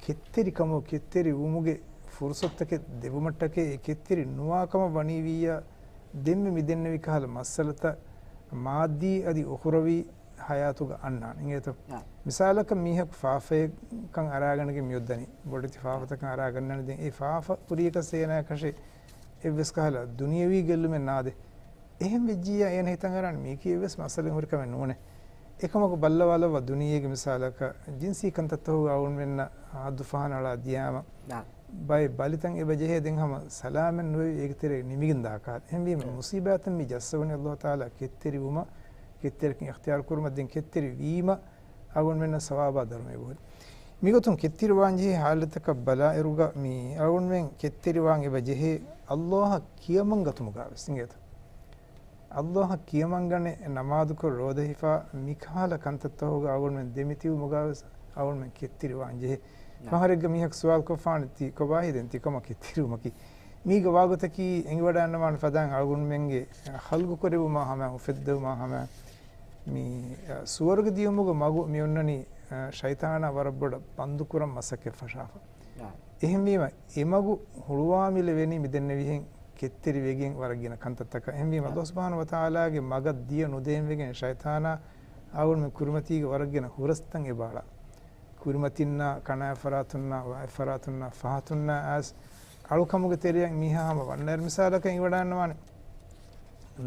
ކެތްތެރިކަމު، ކެތްތެރިވުމުގެ ފުރުޞަތުތަކެއް ދެއްވުމަށްޓަކައި. އެ ކެތްތެރި ނުވާ ކަމަށް ވަނީވިއްޔާ ދެންމެ މި ދެންނެވި ކަހަލަ މައްސަލަތައް މާއްދީ އަދި އުޚުރަވީ ޙަޔާތުގަ އަންނާނެ. އިނގޭތޯ؟ އާ. މިސާލަކަށް މީހަކު ފާފައެއްކަން އަރާގަނެގެން މިއޮއްދަނީ. ބޮޑެތި ފާފަތަކަން އަރާގަންނާނެ. ދެން އެ ފާފަ ކުރިޔަކަސް އޭނާއަކަށެއް އެއްވެސް ކަހަލަ ދުނިޔަވީ ގެއްލުމެއް ނާދޭ. އެހެން ވެއްޖިއްޔާ އޭނަ ހިތަށް އަރާނެ މީކީ އެއްވެސް މައްސަލައެއް ހުރި ކަމެއް ނޫނޭ. އެކަމަކު ބައްލަވާލައްވާ ދުނިޔޭގެ މިސާލަކަށް ޖިންސީ ކަންތައްތަކުގަ އަޅުގަނޑުމެންނަށް ހައްދު ފަހަނަ އަޅާ ދިޔާމަ، އާ. ބައެއް ބަލިތައް އެބަ ޖެހޭ ދެން ހަމަ ސަލާމަތް ނުވެވި އޭގެ ތެރޭ ނިމިގެން ދާކާ. އެހެންވީމަ އެ. މުސީބާތަށް މި ޖައްސަވަނީ އަﷲ ތަޢާލާ ކެތްތެރިވުމަށް، ކެތްތެރިކަން އިޚްތިޔާރު ކުރުމަށް. ދެން ކެތްތެރި ވީމަ އަޅުގަނޑުމެންނަށް ސަވާބާ ދަރުމައެއް އެބަހުރި. މިގޮތުން ކެތްތެރިވާން ޖެހޭ ޙާލަތަކަށް ބަލާއިރުގަ މި އަޅުގަނޑުމެން ކެތްތެރިވާން އެބަ ޖެހޭ އަﷲއަށް ކިޔަމަން ގަތުމުގަވެސް އިނގޭތަ؟ އަﷲއަށް ކިޔަމަންގަނެ ނަމާދުކޮށް ރޯދަ ހިފާ މިކަހަލަ ކަންތައްތަކުގަ އަޅުގަނޑުމެން ދެމިތިބުމުގަވެސް އަޅުގަނޑުމެން ކެތްތެރިވާން ޖެހޭ. ނާ. ފަހަރެއްގަ މީހަކު ސުވާލު ކޮށްފާނެ ތީ ކޮބާހޭ ދެން ތި ކަމަށް ކެތްތެރިވުމަކީ؟ މީގަ ވާގޮތަކީ އެނގިވަޑައިގަންނަވާނެ ފަދައިން އަޅުގަނޑުމެންގެ ޚަލްގު ކުރެވުމާ ހަމަ، އުފެއްދެވުމާ ހަމަ، މި، އަ، ސުވަރުގެ ދިޔުމުގެ މަގު މި އޮންނަނީ، އަ، ޝައިޠާނާ ވަރަށް ބޮޑަށް ބަންދުކުރަން މަސައްކަތް ފަށާފަ. އާ. އެހެންވީމަ، އެ މަގު ހުޅުވާ މި ލެވެނީ މި ދެންނެވިހެން ކެތްތެރިވެގެން ވަރަށް ގިނަ ކަންތައްތަކަށް. އެހެންވީމަ، އާ. އަﷲ ސުބްޙާނަހޫ ވަތަޢާލާގެ މަގަށް ދިޔަ ނުދޭންވެގެން ޝައިޠާނާ އަޅުގަނޑުމެން ކުރިމަތީގަ ވަރަށް ގިނަ ހުރަސްތައް އެބައަޅާ. ކުރިމަތިންނާ، ކަނާތް ފަރާތުންނާ، ވާތް ފަރާތުންނާ، ފަހަތުންނާ އައިސް އަޅުކަމުގެ ތެރެއަށް މީހާ ހަމަ ވަންނައިރު މިސާލަކަށް އިނގިވަޑައިގަންނަވާނެ.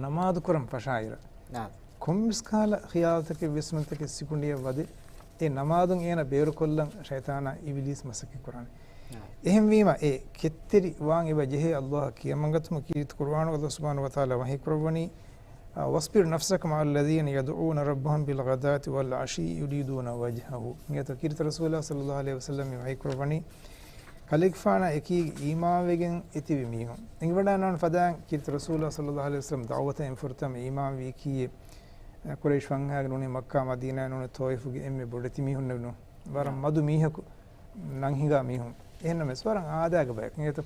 ނަމާދު ކުރަން ފަށާއިރަށް. ނާ. ކޮންމެސް ކަހަލަ ޚިޔާލުތަކެއް ވިސްނުންތަކެއް ސިކުނޑިއަށް ވަދެ، އެ ނަމާދުން އޭނަ ބޭރުކޮށްލަން ޝައިޠާނާ އިބިލީސް މަސައްކަތް ކުރާނެ. ނާ. އެހެންވީމަ، އެ ކެތްތެރި ވާން އެބަ ޖެހޭ އަﷲއަށް ކިޔަމަންގަތުމަށް. ކީރިތި ޤުރުއާނުގަ އަﷲ ސުބްޙާނަހޫ ވަތަޢާލާ ވަޙީ ކުރައްވަނީ، އަ، وَاصْبِرْ نَفْسَكَ مَعَ الَّذِينَ يَدْعُونَ رَبَّهُمْ بِالْغَدَاةِ وَالْعَشِيِّ يُرِيدُونَ وَجْهَهُ. އިނގޭތޯ ކީރިތި ރަސޫލާ ޞައްލައްލާހު ޢަލައިހި ވަސައްލަމް މި ވަޙީ ކުރައްވަނީ، ކަލޭގެފާނާ އެކީގަ އީމާންވެގެން އެތިބި މީހުން. އެނގިވަޑައިގަންނަވާނެ ފަދައިން ކީރިތި ރަސޫލާ ޞައްލައްލާހު ޢަލައިހި ވަސައްލަމް ދަޢުވަތަށް އެންފުރަތަމަ އީމާންވީކީއެއް، އެ، ޤުރައިޝް ފަންހާގެ ނޫނީ މައްކާ މަދީނާ ނޫނީ ޠާއިފުގެ އެންމެ ބޮޑެތި މީހުންނެވެ. ނޫން. ވަރަށް ނާ. މަދު މީހަކު ނަން ހިނގާ މީހުން. އެހެންނަމަވެސް ވަރަށް އާދައިގެ ބަޔަކު. އިނގޭތޯ؟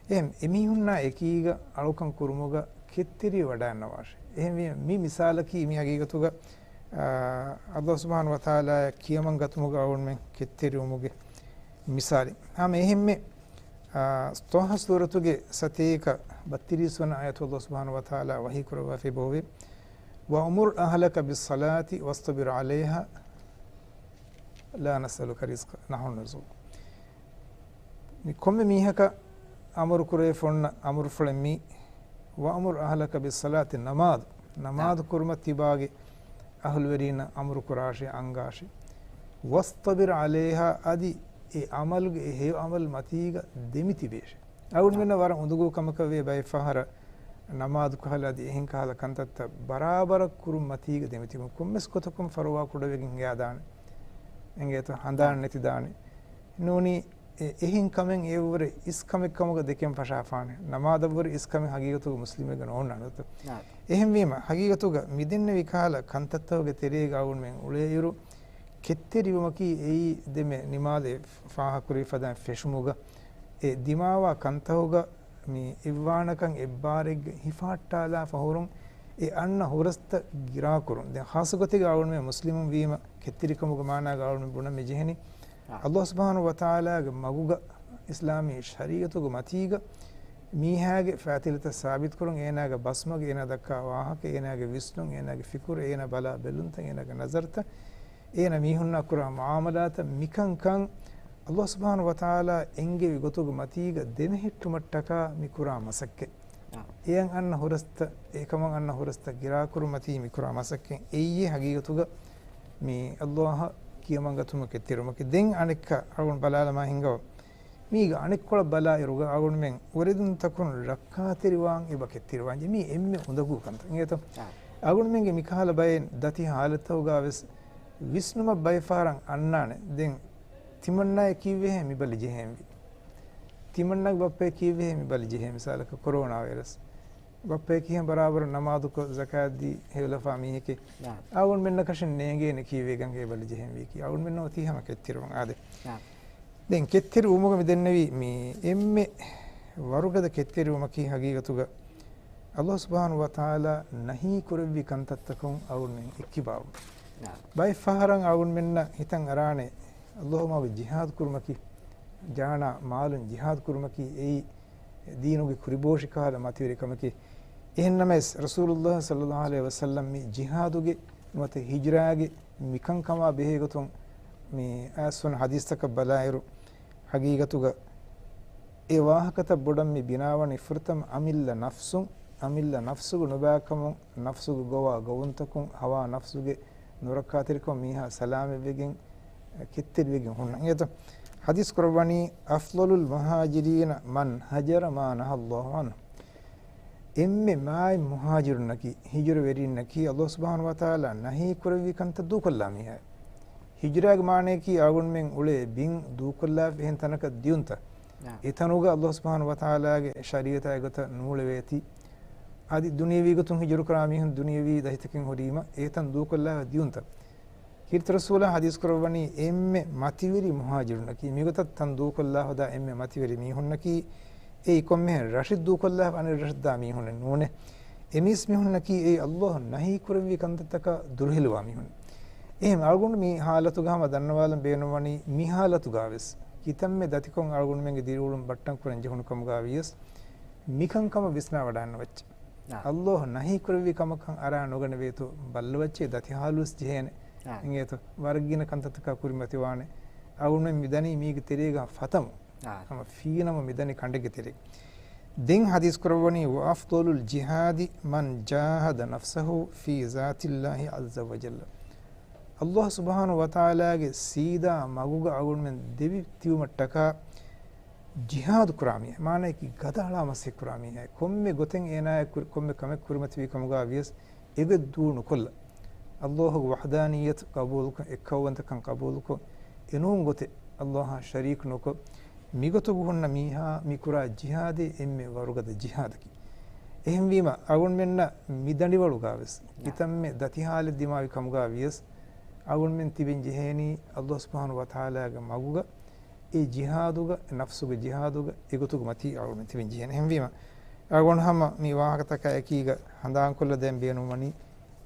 އެހެން އެމީހުންނާ އެކީގަ އަޅުކަން ކުރުމުގަ ކެތްތެރިވެ ވަޑައިގަންނަވާށޭ. އެހެންވީމަ މި މިސާލަކީ މި ހަގީގަތުގަ، އާ، އަﷲ ސުބްޙާނަހޫ ވަތަޢާލާއަށް ކިޔަމަން ގަތުމުގަ އަޅުގަނޑުމެން ކެތްތެރިވުމުގެ މިސާލެއް. ހަމަ އެހެންމެ، އާ، ޠާހާ ސޫރަތުގެ ސަތޭކަ ބައްތިރީސް ވަނަ އާޔަތު އަﷲ ސުބްޙާނަހޫ ވަތަޢާލާ ވަޙީ ކުރައްވާފައި އެބަހުއްވޭ، وَأْمُرْ أَهْلَكَ بِالصَّلَاةِ وَاصْطَبِرْ عَلَيْهَا لَا نَسْأَلُكَ رِزْقًا نَحْنُ نَرْزُقُكَ. މި ކޮންމެ މީހަކަށް އަމުރު ކުރެވިފަ އޮންނަ އަމުރުފުޅެއް މީ، وَأْمُرْ أَهْلَكَ بِالصَّلَاةِ، ނަމާދު، ނަމާދު ކުރުމަށް ތިބާގެ އަހުލުވެރީންނަށް އަމުރު ކުރާށޭ، އަންގާށޭ. وَاصْطَبِرْ عَلَيْهَا، އަދި އެ ޢަމަލުގެ، އެ ހެޔޮ ޢަމަލު މަތީގަ ދެމިތިބޭށޭ. އަޅުގަނޑުމެންނަށް ވަރަށް އުނދަގޫ ކަމަކަށް ވޭ ބައެއް ފަހަރަށް ނަމާދު ކަހަލަ އަދި އެހެން ކަހަލަ ކަންތައްތައް ބަރާބަރަށް ކުރުން މަތީގަ ދެމިތިބުން. ކޮންމެސް ގޮތަކުން ފަރުވާ ކުޑަވެގެން ހިނގާދާނެ. އެނގޭތޯ؟ ހަނދާން ނެތިދާނެ. ނޫނީ އެ-، އެހެން ކަމެއް އެއަށްވުރެ އިސް ކަމެއް ކަމުގަ ދެކެން ފަށާފާނެ. ނަމާދަށްވުރެ އިސް ކަމެއް ހަގީގަތުގަ މުސްލިމެއްގަ ނޯންނާނެ ދޯ. ނާ. އެހެންވީމަ، ހަގީގަތުގަ މިދެންނެވި ކަހަލަ ކަންތައްތަކުގެ ތެރޭގަ އަޅުގަނޑުމެން އުޅޭއިރު، ކެތްތެރިވުމަކީ އެއީ ދެންމެ ނިމާދެއް ފާހަގަކުރެވި ފަދައިން ފެށުމުގަ، އެ ދިމާވާ ކަންތަކުގަ މި އެއްވާނަކަން އެއްބާރެއްގަ ހިފަހައްޓާލާފަ ހުރުން، އެ އަންނަ ހުރަސްތައް ގިރާކުރުން. ދެން ޚާއްޞަ ގޮތެއްގަ އަޅުގަނޑުމެން މުސްލިމުން ވީމަ، ކެތްތެރިކަމުގެ މާނާގަ އަޅުގަނޑުމެން ބުނަން މި ޖެހެނީ، އާ. އަﷲ ސުބްޙާނަހޫ ވަތަޢާލާގެ މަގުގަ، އިސްލާމީ ޝަރީޢަތުގެ މަތީގަ، މީހާގެ ފައިތިލަތައް ސާބިތުކުރުން، އޭނާގެ ބަސްމަގު، އޭނާ ދައްކާ ވާހަކަ، އޭނާގެ ވިސްނުން، އޭނާގެ ފިކުރު، އޭނާ ބަލާ ބެލުންތައް، އޭނާގެ ނަޒަރުތައް، އޭނާ މީހުންނާ ކުރާ މުޢާމަލާތައް، މިކަންކަން ﷲ ސުބްޙާނަހޫ ވަތަޢާލާ އެންގެވި ގޮތުގެ މަތީގަ ދެމެހެއްޓުމަށްޓަކާ މި ކުރާ މަސައްކަތް. އާ. އެއަށް އަންނަ ހުރަސްތައް، އެކަމަށް އަންނަ ހުރަސްތައް ގިރާކުރުމަތީ މި ކުރާ މަސައްކަތް. އެއީ ހަގީގަތުގަ މި ﷲ އަށް ކިޔަމަންގަތުމަށް ކެތްތެރިވުމަކީ. ދެން އަނެއްކާ އަޅުގަނޑު ބަލާލަމާ ހިނގަވަ. މީގަ އަނެއްކޮޅަށް ބަލާއިރުގަ އަޅުގަނޑުމެން އުރެދުންތަކުން ރައްކާތެރިވާން އެބަ ކެތްތެރިވާންޖެ. މީ އެންމެ އުނދަގޫ ކަންތައް. އިނގޭތޯ؟ އާ. އަޅުގަނޑުމެންގެ މިކަހަލަ ބައެއް ދަތި ހާލަތްތަކުގަ ވެސް ވިސްނުމަށް ބައެއް ފަހަރަށް އަންނާނެ. ދެން ތިމަންނާއެއް ކީއްވެހޭ މި ބަލި ޖެހޭންވީ؟ ތިމަންނާގެ ބައްޕައެއް ކީއްވެހޭ މި ބަލި ޖެހޭ؟ މިސާލަކަށް ކޮރޯނާ ވައިރަސް. ބައްޕައެކިހެން ބަރާބަރު ނަމާދުކޮށް، ޒަކާތްދީ، ހެޔޮލަފާ މީހެކޭ. ނާ. އަޅުގަނޑުމެންނަކަށެއް ނޭނގޭނެ ކީއްވެގެން އެ ބަލި ޖެހެންވީކީ. އަޅުގަނޑުމެންނަށް އޮތީ ހަމަ ކެތްތެރިވުން އާދެ. ނާ. ދެން ކެތްތެރިވުމުގަ މި ދެންނެވީ މި އެންމެ ވަރުގަދަ ކެތްތެރިވުމަކީ ހަގީގަތުގަ ﷲ ސުބްޙާނަހޫ ވަތަޢާލާ ނަހީ ކުރެއްވި ކަންތައްތަކުން އަޅުގަނޑުމެން އެއްކިބާވުން. ނާ. ބައެއް ފަހަރަށް އަޅުގަނޑުމެންނަށް ހިތަށް އަރާނެ ﷲ މަގު ޖިހާދު ކުރުމަކީ، ޖާނާ މާލުން ޖިހާދު ކުރުމަކީ އެއީ ދީނުގެ ކުރިބޯށި ކަހަލަ މަތިވެރި ކަމަކީ. އެހެންނަމަވެސް، ރަސޫލުﷲ ޞައްލައްލާހު ޢަލައިހި ވަސައްލަމް މި ޖިހާދުގެ ނުވަތަ ހިޖްރާގެ މިކަންކަމާ ބެހޭގޮތުން މި އައިސްވަން ޙަދީޘްތަކަށް ބަލާއިރު، ޙަޤީޤަތުގަ އެ ވާހަކަތައް ބޮޑަށް މި ބިނާވަނީ ފުރަތަމަ އަމިއްލަ ނަފްސުން، އަމިއްލަ ނަފްސުގެ ނުބައިކަމުން، ނަފްސުގެ ގޮވާ ގޮވުންތަކުން، ހަވާ ނަފްސުގެ ނުރައްކާތެރިކަމުން މީހާ ސަލާމަތްވެގެން، ކެތްތެރިވެގެން ހުންނަ. އިނގޭތޯ؟ ޙަދީޘް ކުރައްވަނީ، "أفضل المهاجرين من هجر ما نهى الله عنه." އެންމެ މާތް މުހާޖިރުންނަކީ، ހިޖުރަވެރިންނަކީ، ﷲ ސުބްޙާނަހޫ ވަތަޢާލާ ނަހީ ކުރެއްވި ކަންތައް ދޫކޮށްލާ މީހާ. ހިޖުރާގެ މާނަޔަކީ، އަޅުގަނޑުމެން އުޅޭ ބިން ދޫކޮށްލާފަ އެހެން ތަނަކަށް ދިޔުންތައް. އާ. އެތަނުގަ ﷲ ސުބްޙާނަހޫ ވަތަޢާލާގެ ޝަރީޢަތާ އެގޮތަށް ނޫޅެވޭތީ. އަދި ދުނިޔަވީ ގޮތުން ހިޖުރަ ކުރާ މީހުން ދުނިޔަވީ ދަތިތަކެއް ހުރީމަ، އެތަން ދޫކޮށްލާފަ ދިޔުންތައް. ކީރިތި ރަސޫލާ ޙަދީޘް ކުރައްވަނީ، އެންމެ މަތިވެރި މުހާޖިރުންނަކީ، މިގޮތަށް ތަން ދޫކޮށްލާ ހުދާ އެންމެ މަތިވެރި މީހުންނަކީ، އެއީ ކޮންމެހެން ރަށެއް ދޫކޮށްލާފަ އަނެއް ރަށަށް ދާ މީހުންނެއް ނޫނޭ. އެމީސް މީހުންނަކީ، އެއީ ﷲ ނަހީ ކުރެއްވި ކަންތައްތަކަށް ދުރުހެލިވާ މީހުން. އެހެން އަޅުގަނޑު މި ޙާލަތުގަ ހަމަ ދަންނަވާލަން ބޭނުންވަނީ، މި ޙާލަތުގަ ވެސް ކިތަންމެ ދަތިކޮށް އަޅުގަނޑުމެންގެ ދިރިއުޅުން ބައްޓަން ކުރަން ޖެހުނު ކަމުގަ ވިޔަސް، މިކަންކަމަށް ވިސްނާވަޑައިންނަ ވައްޗެއް. އާ. ﷲ ނަހީ ކުރެއްވި ކަމަކަށް އަރާ ނުގަނެވޭތޯ، ބައްލަވައްޗޭ ދަތި ޙާލުވެސް ޖެހޭނެ. އާ. އިނގޭތޯ، ވަރަށް ގިނަ ކަންތައްތަކާ ކުރިމަތިވާނެ. އަޅުގަނޑުމެން މިދަނީ މީގެ ތެރޭގަ ފަތަމު. އާ. ހަމަ ފީނަމަ މިދަނީ ކަނޑެއްގެ ތެރޭ. ދެން ޙަދީޘް ކުރައްވަނީ، "وأفضل الجهاد من جاهد نفسه في ذات الله عز وجل." ﷲ ސުބްޙާނަހޫ ވަތަޢާލާގެ ސީދާ މަގުގަ އަޅުގަނޑުމެން ދެވި ތިބުމަށްޓަކާ ޖިހާދު ކުރާ މީހާ، މާނައަކީ ގަދައަޅާ މަސައްކަތް ކުރާ މީހާ، ކޮންމެ ގޮތެއް އޭނާއަށް ކުރި، ކޮންމެ ކަމެއް ކުރިމަތިވީ ކަމުގަ ވިޔަސް، އެގޮތް ދޫ ނުކޮށްލަ، ﷲގެ ވަޙްދާނިއްޔަތު ޤަބޫލުކޮށް، އެއްކައުވަންތަކަން ޤަބޫލުކޮށް، އެނޫން ގޮތެއް ﷲއަށް ޝަރީކު ނުކޮށް، މިގޮތުގަ ހުންނަ މީހާ މި ކުރާ ޖިހާދެއް އެންމެ ވަރުގަދަ ޖިހާދަކީ. އެހެންވީމަ، އަޅުގަނޑުމެންނަށް މި ދަނޑިވަޅުގަ ވެސް ކިތަންމެ ދަތި ޙާލެއް ދިމާވި ކަމުގަ ވިޔަސް، އަޅުގަނޑުމެން ތިބެން ޖެހޭނީ ﷲ ސުބްޙާނަހޫ ވަތަޢާލާގެ މަގުގަ، އެ ޖިހާދުގަ، ނަފްސުގެ ޖިހާދުގަ އެގޮތުގެ މަތީ އަޅުގަނޑު ތިބެން ޖެހޭނެ. އެހެންވީމަ، އަޅުގަނޑު ހަމަ މި ވާހަކަތަކާ އެކީގަ ހަނދާންކޮށްލަ ދޭން ބޭނުންވަނީ،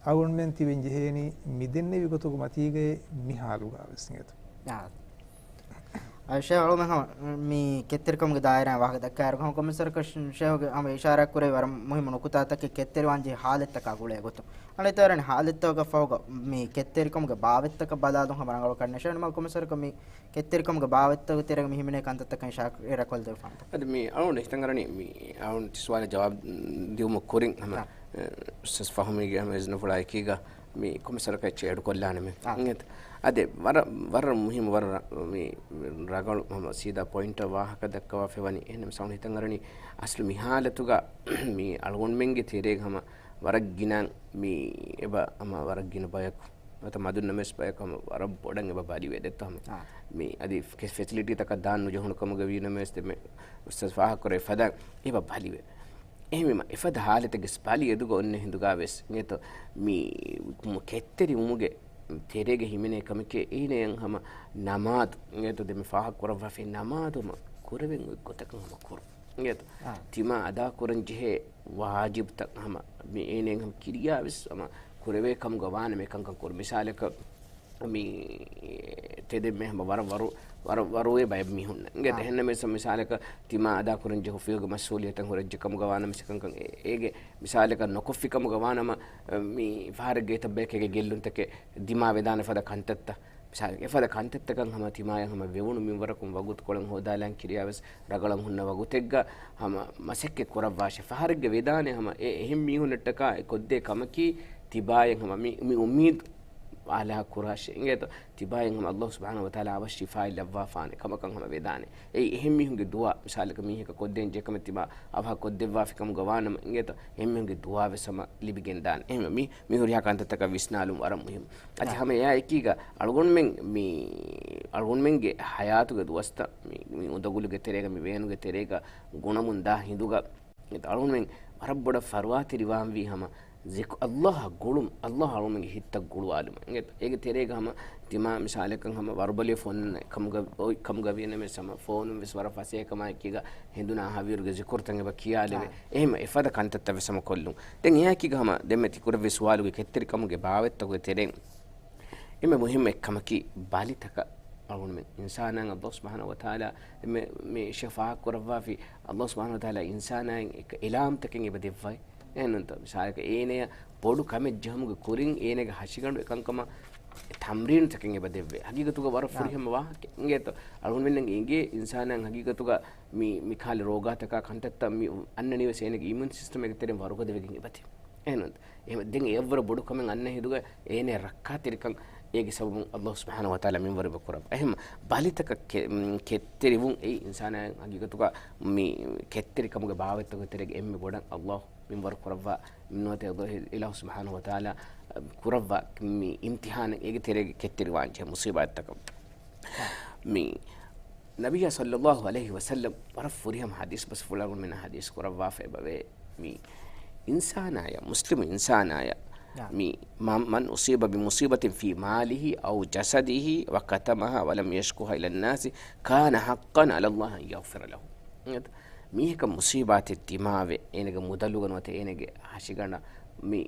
އަޅުގަނޑުމެން ތިބެން ޖެހޭނީ މި ދެންނެވި ގޮތުގެ މަތީގައޭ މި ޙާލުގަ ވެސް އިނގޭތޯ. އާ. އަ، ޝޭހް އަޅުގަނޑު ހަމަ މި ކެތްތެރިކަމުގެ ދާއިރާއިން ވާހަކަ ދައްކާއިރު، ހަމަ ކޮންމެސް ވަރަކަށް ޝޭހްގެ ހަމަ އިޝާރާތް ކުރެއްވި ވަރަށް މުހިއްމު ނުކުތާތަކެއް ކެތްތެރިވާންޖެހޭ ޙާލަތްތަކާ ގުޅޭ ގޮތުން. އަނެއް ތައް ވަރަށް ޙާލަތްތަކުގަ ފަހުގަ މި ކެތްތެރިކަމުގެ ބާވަތްތަކަށް ބަލާލުން ހަމަ ރަނގަޅު ކަންނޭ. ޝޭހް ނިމާލް ކޮންމެސް ވަރަކަށް މި ކެތްތެރިކަމުގެ ބާވަތްތަކުގެ ތެރޭގަ މި ހިމެނޭ ކަންތައްތަކަށް އިޝާރާތް ރަނގަޅު ދެއްވާނެތަ؟ އަދި މި އަޅުގަނޑު ހިތަށް އަރަނީ މި އަޅުގަނޑު ސުވާލަށް ޖަވާބު ދިއުމަށް ކުރިން ހަމަ، އާ. އެ، އުސްތާޛް ފަހުމީގެ ހަމަ އިޒްނަފުޅާ އެކީގަ މި ކޮންމެސް ވަރަކަށް އެއްޗެއް އެޑް ކޮށްލާނަމޭ. އާ. އިނގޭތަ؟ އަދި ވަރަށް، ވަރަށް މުހިއްމު، ވަރަށް ރަ-، މި ރަނގަޅު ހަމަ ސީދާ ޕޮއިންޓަށް ވާހަކަ ދައްކަވާފައިވަނީ. އެހެންނަމަ ސައުން ހިތަށް އަރަނީ އަސްލު މި ޙާލަތުގަ މި އަޅުގަނޑުމެންގެ ތެރޭގަ ހަމަ ވަރަށް ގިނަ މި އެބަ ހަމަ ވަރަށް ގިނަ ބަޔަކު ނުވަތަ މަދުން ނަމަވެސް ބަޔަކު ހަމަ ވަރަށް ބޮޑަށް އެބަ ބަލިވޭ ދެއްތޯ ހަމަ. އާ. މި އަދި ފެ-، ފެސިލިޓީތަކަށް ދާން ނުޖެހުނު ކަމުގަ ވީ ނަމަވެސް ދެންމެ އުސްތާޛް ފާހަގަކުރެއްވި ފަދަ އެބަ ބަލިވޭ. އެހެންވީމަ، އެފަދަ ޙާލަތެއްގެ ބަލި އެދުގަ އޮންނަ ހިނދުގަ ވެސް އިނގޭތޯ މި ކެތްތެރިވުމުގެ ތެރޭގަ ހިމެނޭ ކަމެކޭ އޭނަޔަށް ހަމަ ނަމާދު އިނގޭތޯ ދެންމެ ފާހަގަކުރައްވާފައި ނަމާދު ހަމަ ކުރެވެން އޮތް ގޮތަކަށް ހަމަ ކުރުން. އިނގޭތޯ؟ އާ. ތިމާ އަދާކުރަން ޖެހޭ ވާޖިބުތައް ހަމަ މި އޭނައަށް ހަމަ ކިރިޔާ ވެސް ހަމަ ކުރެވޭ ކަމުގަ ވާނަމަ އެކަންކަން ކުރުން. މިސާލަކަށް މި ތެދެއްމެ ހަމަ ވަރަށް ވަރު، ވަރަށް ވަރުވޭ ބައެއް މީހުންނަށް. އިނގޭތަ؟ އާ. އެހެންނަމަވެސް މިސާލަކަށް ތިމާ އަދާކުރަން ޖެހޭ އޮފީހުގެ މަސްއޫލިއްޔަތު ހުރެއްޖެ ކަމުގަ ވާނަމަ އެކަންކަން އޭ-، އޭގެ މިސާލަކަށް ނުކޮށްފި ކަމުގަ ވާނަމަ، މި ފަހަރެއްގަ އެތައް ބަޔަކަށް އޭގެ ގެއްލުންތަކެއް ދިމާވެދާނެ ފަދަ ކަންތައްތައް މިސާލަކަށް އެފަދަ ކަންތައްތަކަށް ހަމަ ތިމާޔަށް ހަމަ ވެވުނު މިންވަރަކުން ވަގުތުކޮޅަށް ހޯދާލާން ކިރިޔާވެސް ރަގަޅަށް ހުންނަ ވަގުތެއްގަ ހަމަ މަސައްކަތް ކުރައްވާށޭ. ފަހަރެއްގަ ވެދާނެ ހަމަ އެ އެހެން މީހުންނަށްޓަކާ އެ ކޮށްދޭ ކަމަކީ ތިބާޔަށް ހަމަ މި، މި އުއްމީދު އާލާ ކުރާށޭ. އިނގޭތޯ؟ ތިބާޔަށް ހަމަ ﷲ ސުބްޙާނަހޫ ވަތަޢާލާ އަވަށް ޝިފާއެއް ލައްވާފާނެ ކަމަކަށް ހަމަ ވެދާނެ. އެއީ އެހެން މީހުންގެ ދުޢާ، މިސާލަކަށް މީހަކަށް ކޮށްދޭން ޖެހޭ ކަމެއް ތިބާ އަވަހަށް ކޮށްދެއްވާފި ކަމުގަ ވާނަމަ، އިނގޭތޯ؟ އެހެން މީހުންގެ ދުޢާވެސް ހަމަ ލިބިގެންދާނެ. އެހެންވެ މި، މި ހުރިހާ ކަންތައްތަކަށް ވިސްނާލުން ވަރަށް މުހިއްމު. އަދި ހަމަ އެއާ އެކީގަ އަޅުގަނޑުމެން މި، އަޅުގަނޑުމެންގެ ޙަޔާތުގެ ދުވަސްތައް މި، މި އުނދަގުލުގެ ތެރޭގަ، މި ވޭނުގެ ތެރޭގަ ގުނަމުން ދާ ހިނދުގަ އަޅުގަނޑުމެން ވަރަށް ބޮޑަށް ފަރުވާތެރިވާންވީ ހަމަ ޒިކު، ﷲ އަށް ގުޅުން، ﷲ އަޅުގަނޑުމެންގެ ހިތްތައް ގުޅުވާލުމަށް. އިނގޭތޯ؟ އޭގެ ތެރޭގަ ހަމަ ތިމާ މިސާލަކަށް ހަމަ ވަރުބަލި ފޯނުން ކަމުގަ، އޮތް ކަމުގަ ވީނަމަވެސް ހަމަ ފޯނުން ވެސް ވަރަށް ފަސޭހަ ކަމާއެކީގަ ހެނދުނާ ހަވީރުގެ ޒިކުރުތައް އެބަ ކިޔާލެވޭ. އާ. އެހެން އެފަދަ ކަންތައްތައް ވެސް ހަމަ ކޮށްލުން. ދެން އެއާއެކީގަ ހަމަ ދެންމެ ތިކުރެއްވި ސުވާލުގެ ކެތްތެރިކަމުގެ ބާވަތްތަކުގެ ތެރެއިން އެންމެ މުހިއްމު އެއްކަމަކީ ބަލިތަކަށް އަޅުގަނޑުމެން އިންސާނާއަށް ﷲ ސުބްޙާނަހޫ ވަތަޢާލާ ދެންމެ މި ޝިފާ ކުރައްވާފި. ﷲ ސުބްޙާނަހޫ ވަތަޢާލާ އިންސާނާއަށް އެކަ އިލްހާމްތަކެއް އެބަ ދެއްވައި. އެހެންނޫންތޯ؟ މިސާލަކަށް އޭނަޔަށް ބޮޑު ކަމެއް ޖެހުމުގެ ކުރިން އޭނަގެ ހަށިގަނޑު އެކަންކަމަށް ތަމްރީނުތަކެއް އެބަ ދެއްވޭ. ހަގީގަތުގަ ވަރަށް ނާ. ފުރިހަމަ ވާހަކަ. އިނގޭތޯ؟ އަޅުގަނޑުމެންނަށް އެނގޭ އިންސާނާއަށް ހަގީގަތުގަ މި، މި ކާލެ ރޯގާތަކާ ކަންތައްތައް މި އަންނަނީވެސް އޭނަގެ އިމިއުން ސިސްޓަމް އޭގެ ތެރެއިން ވަރުގަދަވެގެން އެބަތި. އެހެންނޫންތޯ؟ އެހެން ދެން އެއަށްވުރެ ބޮޑު ކަމެއް އަންނަ ހިނދުގަ އޭނަ ރައްކާތެރިކަން އޭގެ ސަބަބުން ﷲ ސުބްޙާނަހޫ ވަތަޢާލާ މިންވަރު އެބަ ކުރައްވާ. އެހެން ބަލިތަކަށް ކެ-، މް، ކެތްތެރިވުން އެއީ އިންސާނާއަށް ހަގީގަތުގަ މި ކެތްތެރިކަމުގެ ބާވަތްތަކުގެ ތެރޭގަ އެންމެ ބޮޑަށް ﷲ މިންވަރު ކުރައްވާ ނުވަތަ ﷲ އިލާހު ސުބްޙާނަހޫ ވަތަޢާލާ ކުރައްވާ މި އިމްތިޙާނެއް އޭގެ ތެރޭގަ ކެތްތެރިވާން ޖެހޭ މުޞީބާތްތަކަށް. މި ނަބިއްޔާ ޞައްލައްލާހު ޢަލައިހި ވަސައްލަމް ވަރަށް ފުރިހަމަ ޙަދީޘް ބަސްފުޅަކުން މިން ޙަދީޘް ކުރައްވާފަ އެބަވޭ. މި އިންސާނާޔަށް، މުސްލިމު އިންސާނާޔަށް، ނާ. މި މަ-، مَنْ أُصِيبَ بِمُصِيبَةٍ فِي مَالِهِ أَوْ جَسَدِهِ وَكَتَمَهَا وَلَمْ يَشْكُهَا إِلَى النَّاسِ كَانَ حَقًّا عَلَى اللَّهِ أَنْ يَغْفِرَ لَهُ. މީހަކަށް މުޞީބާތެއް ދިމާވެ، އޭނަގެ މުދަލުގަ ނުވަތަ އޭނަގެ ހަށިގަނޑަށް މި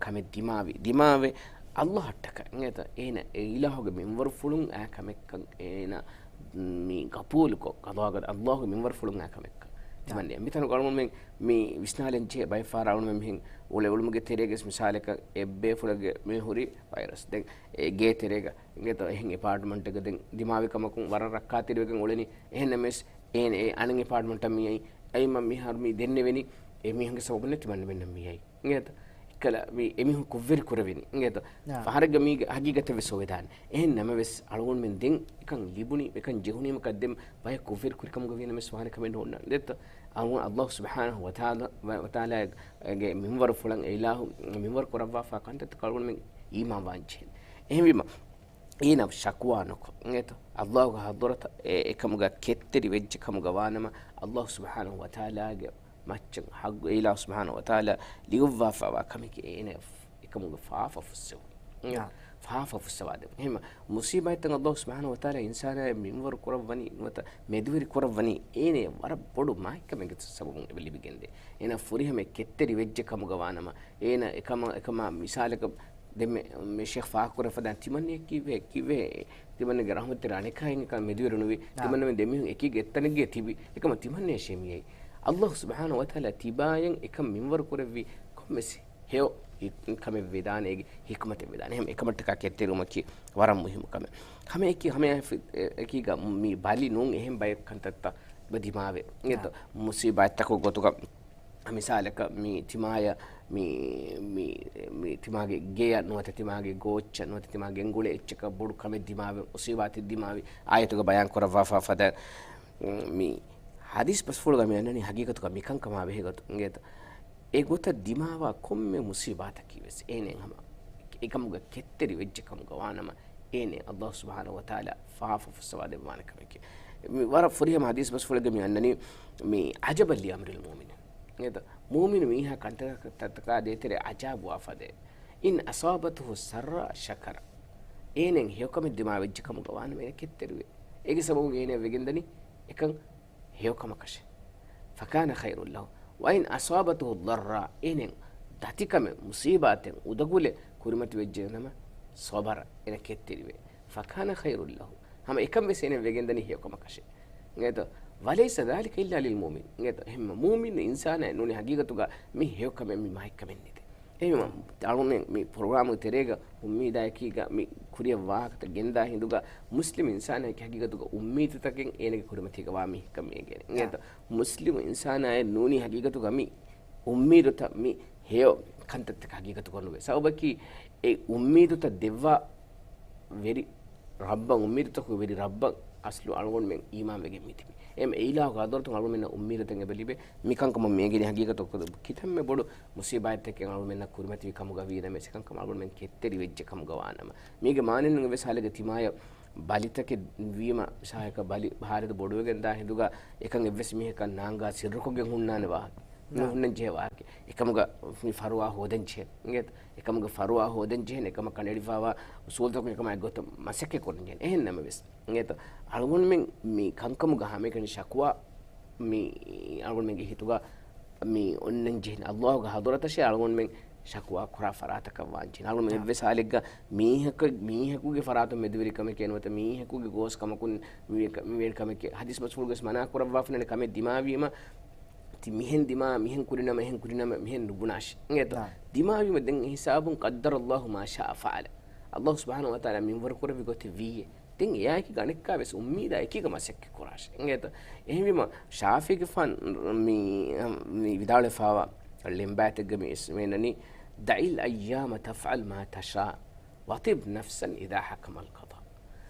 ކަމެއް ދިމާވި، ދިމާވެ، ﷲ އަށްޓަކަ އިނގޭތަ، އޭނަ އެ އިލާހުގެ މިންވަރުފުޅުން އާ ކަމެއްކަން އޭނަ މި ގަބޫލުކޮށް، ޤަޟާގަ ﷲގެ މިންވަރުފުޅުން އާ ކަމެއްކަން. އާ. ތިމަން މިތަނުގަ އަޅުގަނޑުމެން މި ވިސްނާލަން ޖެހޭ ބައެއް ފަހަރަށް އަޅުގަނޑުމެން މިހެން އުޅެ އުޅުމުގެ ތެރޭގަ މިސާލަކަށް އެއްބޭފުޅެއްގެ މި ހުރި ވައިރަސް. ދެން އެ ގޭ ތެރޭގަ އިނގޭތޯ އެހެން އެޕާޓްމަންޓެއްގަ ދެން ދިމާވި ކަމަކުން ވަރަށް ރައްކާތެރިވެގެން އުޅެނީ. އެހެންނަމަވެސް އޭނަ އެ އަނެއް އެޕާޓްމަންޓަށް މިއައީ. އެއީ މަ މިހާރު މި ދެންނެވެނީ އެ މީހުންގެ ސަބަބުން ތިމަންނަމެންނަށް މިއައީ. އިނގޭތަ؟ އެއްކަލަ މި އެމީހުން ކުށްވެރި ކުރެވެނީ. އިނގޭތަ؟ ނާ. ފަހަރެއްގަ މީގެ ހަގީގަތެއް ވެސް އޮވެދާނެ. އެހެން ނަމަވެސް އަޅުގަނޑުމެން ދެން އެކަން ލިބުނީ، އެކަން ޖެހުނީމަކަށް ދެން ބަޔަށް ކުށްވެރި ކުރިކަމުގަ ވީނަމަވެސް ވާނެ ކަމެއް ނޯންނާނެ. ދެއްތަ؟ އަޅުގަނޑު އައްލާހު ސުބްޙާނަހު ވަތަޢާލާ، ވަތަޢާލާގެ މިންވަރު ފުޅަށް އެ އިލާހު މިންވަރު ކުރައްވާފާ ކަންތައްތަކަށް އަޅުގަނޑުމެން އީމާން ވާން ޖެހޭނެ. އެހެންވީމަ، އޭނަ ޝަކުވާ ނުކޮށް، އިނގޭތޯ؟ އައްލާހުގެ ޙަޟްރަތަށް އެ އެކަމުގަ ކެތްތެރި ވެއްޖެ ކަމުގަ ވާނަމަ، އައްލާހު ސުބްޙާނަހު ވަތަޢާލާގެ މައްޗަށް ޙައްޤު އެ އިލާހު ސުބްޙާނަހު ވަތަޢާލާ ލިޔުއްވާފައިވާ ކަމެކޭ އޭނަ އެކަމުގެ ފާފަ ފުއްސެވުން. ނާ. ފާފަ ފުއްސަވާދެވުން. އެހެން މުޞީބާތްތައް އައްލާހު ސުބްޙާނަހު ވަތަޢާލާ އިންސާނާއަށް މިންވަރު ކުރައްވަނީ ނުވަތަ މެދުވެރި ކުރައްވަނީ އޭނަ ވަރަށް ބޮޑު މާތްކަމެއްގެ ސަބަބުން އެބަ ލިބިގެންދޭ. އޭނަ ފުރިހަމަ ކެތްތެރި ވެއްޖެ ކަމުގަ ވާނަމަ، އޭނަ އެކަމަ، އެކަމާ މިސާލަކަށް ދެންމެ މި ޝޭޚް ފާހަގަކުރެފަދަ ތިމަންނެ ކީއްވެ، ކީއްވެ ތިމަންނެގެ ރަޙްމަތްތެރި އަނެކާ އެކަން މެދުވެރި ނުވި، ނާ. ތިމަންނަމެން ދެމީހުން އެކީގެ އެއްތަނެއްގަ ތިބި، އެކަމަ ތިމަންނެ އެށޭ މިއައީ. އައްލާހު ސުބްޙާނަހު ވަތަޢާލާ ތިބާޔަށް އެކަން މިންވަރު ކުރެއްވީ ކޮންމެސް ހެޔޮ ކަމެއް ވެދާނެ، އޭގެ ހިކުމަތެއް ވެދާނެ. އެހެން އެކަމަށްޓަކާ ކެތްތެރިވުމަކީ ވަރަށް މުހިއްމު ކަމެއް. ހަމައެކީ، ހަމައެކީގަ މި ބަލި ނޫން އެހެން ބައެއް ކަންތައްތައް އެބަ ދިމާވޭ. އެތަ ނާ. މުޞީބާތްތަކުގެ ގޮތުގަ މިސާލަކަށް މި ތިމާޔަށް މި، މި، މި ތިމާގެ ގެޔަށް ނުވަތަ ތިމާގެ ގޯއްޗަށް ނުވަތަ ތިމާގެ ގެންގުޅޭ އެއްޗަކަށް ބޮޑު ކަމެއް ދިމާވެ، މުޞީބާތެއް ދިމާވި އާޔަތުގަ ބަޔާން ކުރައްވާފާ ފަދަ، މި ޙަދީޘް ބަސްފުޅުގަ މި އަންނަނީ ހަގީގަތުގަ މިކަންކަމާ ބެހޭ ގޮތުން އިނގޭތަ؟ އެ ގޮތަށް ދިމާވާ ކޮންމެ މުޞީބާތަކީ ވެސް އޭނައަށް ހަމަ އެކަމުގަ ކެތްތެރި ވެއްޖެ ކަމުގަ ވާނަމަ، އޭނަ އައްލާހު ސުބްޙާނަހު ވަތަޢާލާ ފާފަ ފުއްސަވާ ދެއްވާނެ ކަމެކޭ. މި ވަރަށް ފުރިހަމަ ޙަދީޘް ބަސްފުޅެއްގަ މި އަންނަނީ، މި عجبا لأمر المؤمن. އެތަ މުއުމިނު މީހާ ކަންތައްތަކާ ދޭތެރޭ ޢަޖާބުވާ ފަދައެއް. إن أصابته سراء شكر. އޭނައަށް ހެޔޮކަމެއް ދިމާވެއްޖެ ކަމުގަ ވާނަމަ އޭނަ ކެތްތެރިވޭ. އޭގެ ސަބަބުން އޭނައަށް ވެގެންދަނީ އެކަން ހެޔޮކަމަކަށެ. فكان خيرا له. وإن أصابته ضراء، އޭނައަށް ދަތިކަމެއް، މުޞީބާތެއް، އުދަގުލެއް ކުރިމަތިވެއްޖެ ނަމަ، صبر، އޭނަ ކެތްތެރިވޭ. فكان خيرا له. ހަމަ އެކަން ވެސް އޭނައަށް ވެގެންދަނީ ހެޔޮކަމަކަށެ. އިނގޭތޯ؟ وليس ذلك إلا للمؤمن. އިނގޭތޯ؟ އެހެންމަ މުއުމިން އިންސާނާއަށް ނޫނީ ހަގީގަތުގަ މި ހެޔޮކަމެއް، މި މާތްކަމެއް ނެތޭ. އެހެންވީމަ، އަޅުގަނޑުމެން މި ޕްރޮގްރާމުގެ ތެރޭގަ އުއްމީދާއެކީގަ މި ކުރިއަށް ވާހަކަތައް ގެންދާ ހިނދުގަ، މުސްލިމް އިންސާނާއެކީ ހަގީގަތުގަ އުއްމީދުތަކެއް އޭނަގެ ކުރިމަތީގަ ވާ މީހަކަށް މި އެނގޭނެ. އިނގޭތަ؟ މުސްލިމް އިންސާނާއެއް ނޫނީ ހަގީގަތުގަ މި އުއްމީދުތައް މި ހެޔޮ ކަންތައްތަކަށް ހަގީގަތުގަ ނުވޭ. ސަބަބަކީ އެ އުއްމީދުތައް ދެއްވާ ވެރި ރައްބަށް، އުއްމީދުތަކުގެ ވެރި ރައްބަށް އަސްލު އަޅުގަނޑުމެން އީމާންވެގެން މިތިބީ. އެހެން އެ އިލާހުގެ ޙަޟްރަތުން އަޅުގަނޑުމެންނަށް އުއްމީދުތައް އެބަ ލިބޭ. މިކަންކަމަށް މި އެނގެނީ ހަގީގަތަށް ކިތަންމެ ބޮޑު މުސީބާތްތަކެއް އަޅުގަނޑުމެންނަށް ކުރިމަތިވި ކަމުގަ ވީނަމަ، އެކަންކަމަށް އަޅުގަނޑުމެން ކެތްތެރި ވެއްޖެ ކަމުގަ ވާނަމަ، މީގެ މާނައެއް ނޫން. އެއްވެސް ހާލެއްގަ ތިމާޔަށް ބަލިތަކެއް ވީމަ، ޝާހެކަށް ބަލި ހާލަތު ބޮޑުވެގެން ދާ ހިނދުގަ އެކަން އެއްވެސް މީހަކަށް ނާންގާ ސިއްރުކޮށްގެން ހުންނާނެ ވާހަކަ ނުހުންނަން ޖެހޭ ވާހަކަ. އެކަމުގަ މި ފަރުވާ ހޯދަން ޖެހޭ. އިނގޭތަ؟ އެކަމުގަ ފަރުވާ ހޯދަން ޖެހޭނެ. އެކަމަށް ކަނޑައެޅިފައިވާ އުސޫލުތަކުން އެކަމާ އެއްގޮތަށް މަސައްކަތް ކުރަން ޖެހޭނެ. އެހެން ނަމަވެސް، އިނގޭތަ؟ އަޅުގަނޑުމެން މި ކަންކަމުގަ ހަމައެކަނި ޝަކުވާ މި އަޅުގަނޑުމެންގެ ހިތުގަ މި އޮންނަން ޖެހެން އައްލާހުގެ ޙަޟްރަތަށޭ އަޅުގަނޑުމެން ޝަކުވާ ކުރާ ފަރާތަކަށް ވާންޖެހޭ. އަޅުގަނޑުމެން އާ. އެއްވެސް ހާލެއްގަ މީހަކަށް، މީހަކުގެ ފަރާތުން މެދުވެރިކަމެކޭ ނުވަތަ މީހަކުގެ ގޯސްކަމަކުން މިވެ-، މިވެނި ކަމެކޭ. ޙަދީޘް މަޝްހޫރުގަސް މަނާ ކުރައްވާފަ ނަން ކަމެއް ދިމާވީމަ، ތި މިހެން ދިމާ، މިހެން ކުރިނަމަ، އެހެން ކުރިނަމަ، މިހެން ނުބުނާށި. އިނގޭތަ؟ އާ. ދިމާވީމަ ދެން އެ ހިސާބުން قدر الله ما شاء فعل. އައްލާހު ސުބްޙާނަހޫ ވަތަޢާލާ މިންވަރު ކުރެއްވި ގޮތެއް ވީއޭ. ދެން އެއާއެކީ އަނެއްކާވެސް އުއްމީދާ އެކީގަ މަސައްކަތް ކުރާށޭ. އިނގޭތަ؟ އެހެންވީމަ، ޝާފިޢީގެފާން މި، މި ވިދާޅުވެފައިވާ ޅެންބާތެއްގަ މި މިއެންނަނީ، دع الأيام تفعل ما تشاء وطب نفسا إذا حكم القضاء.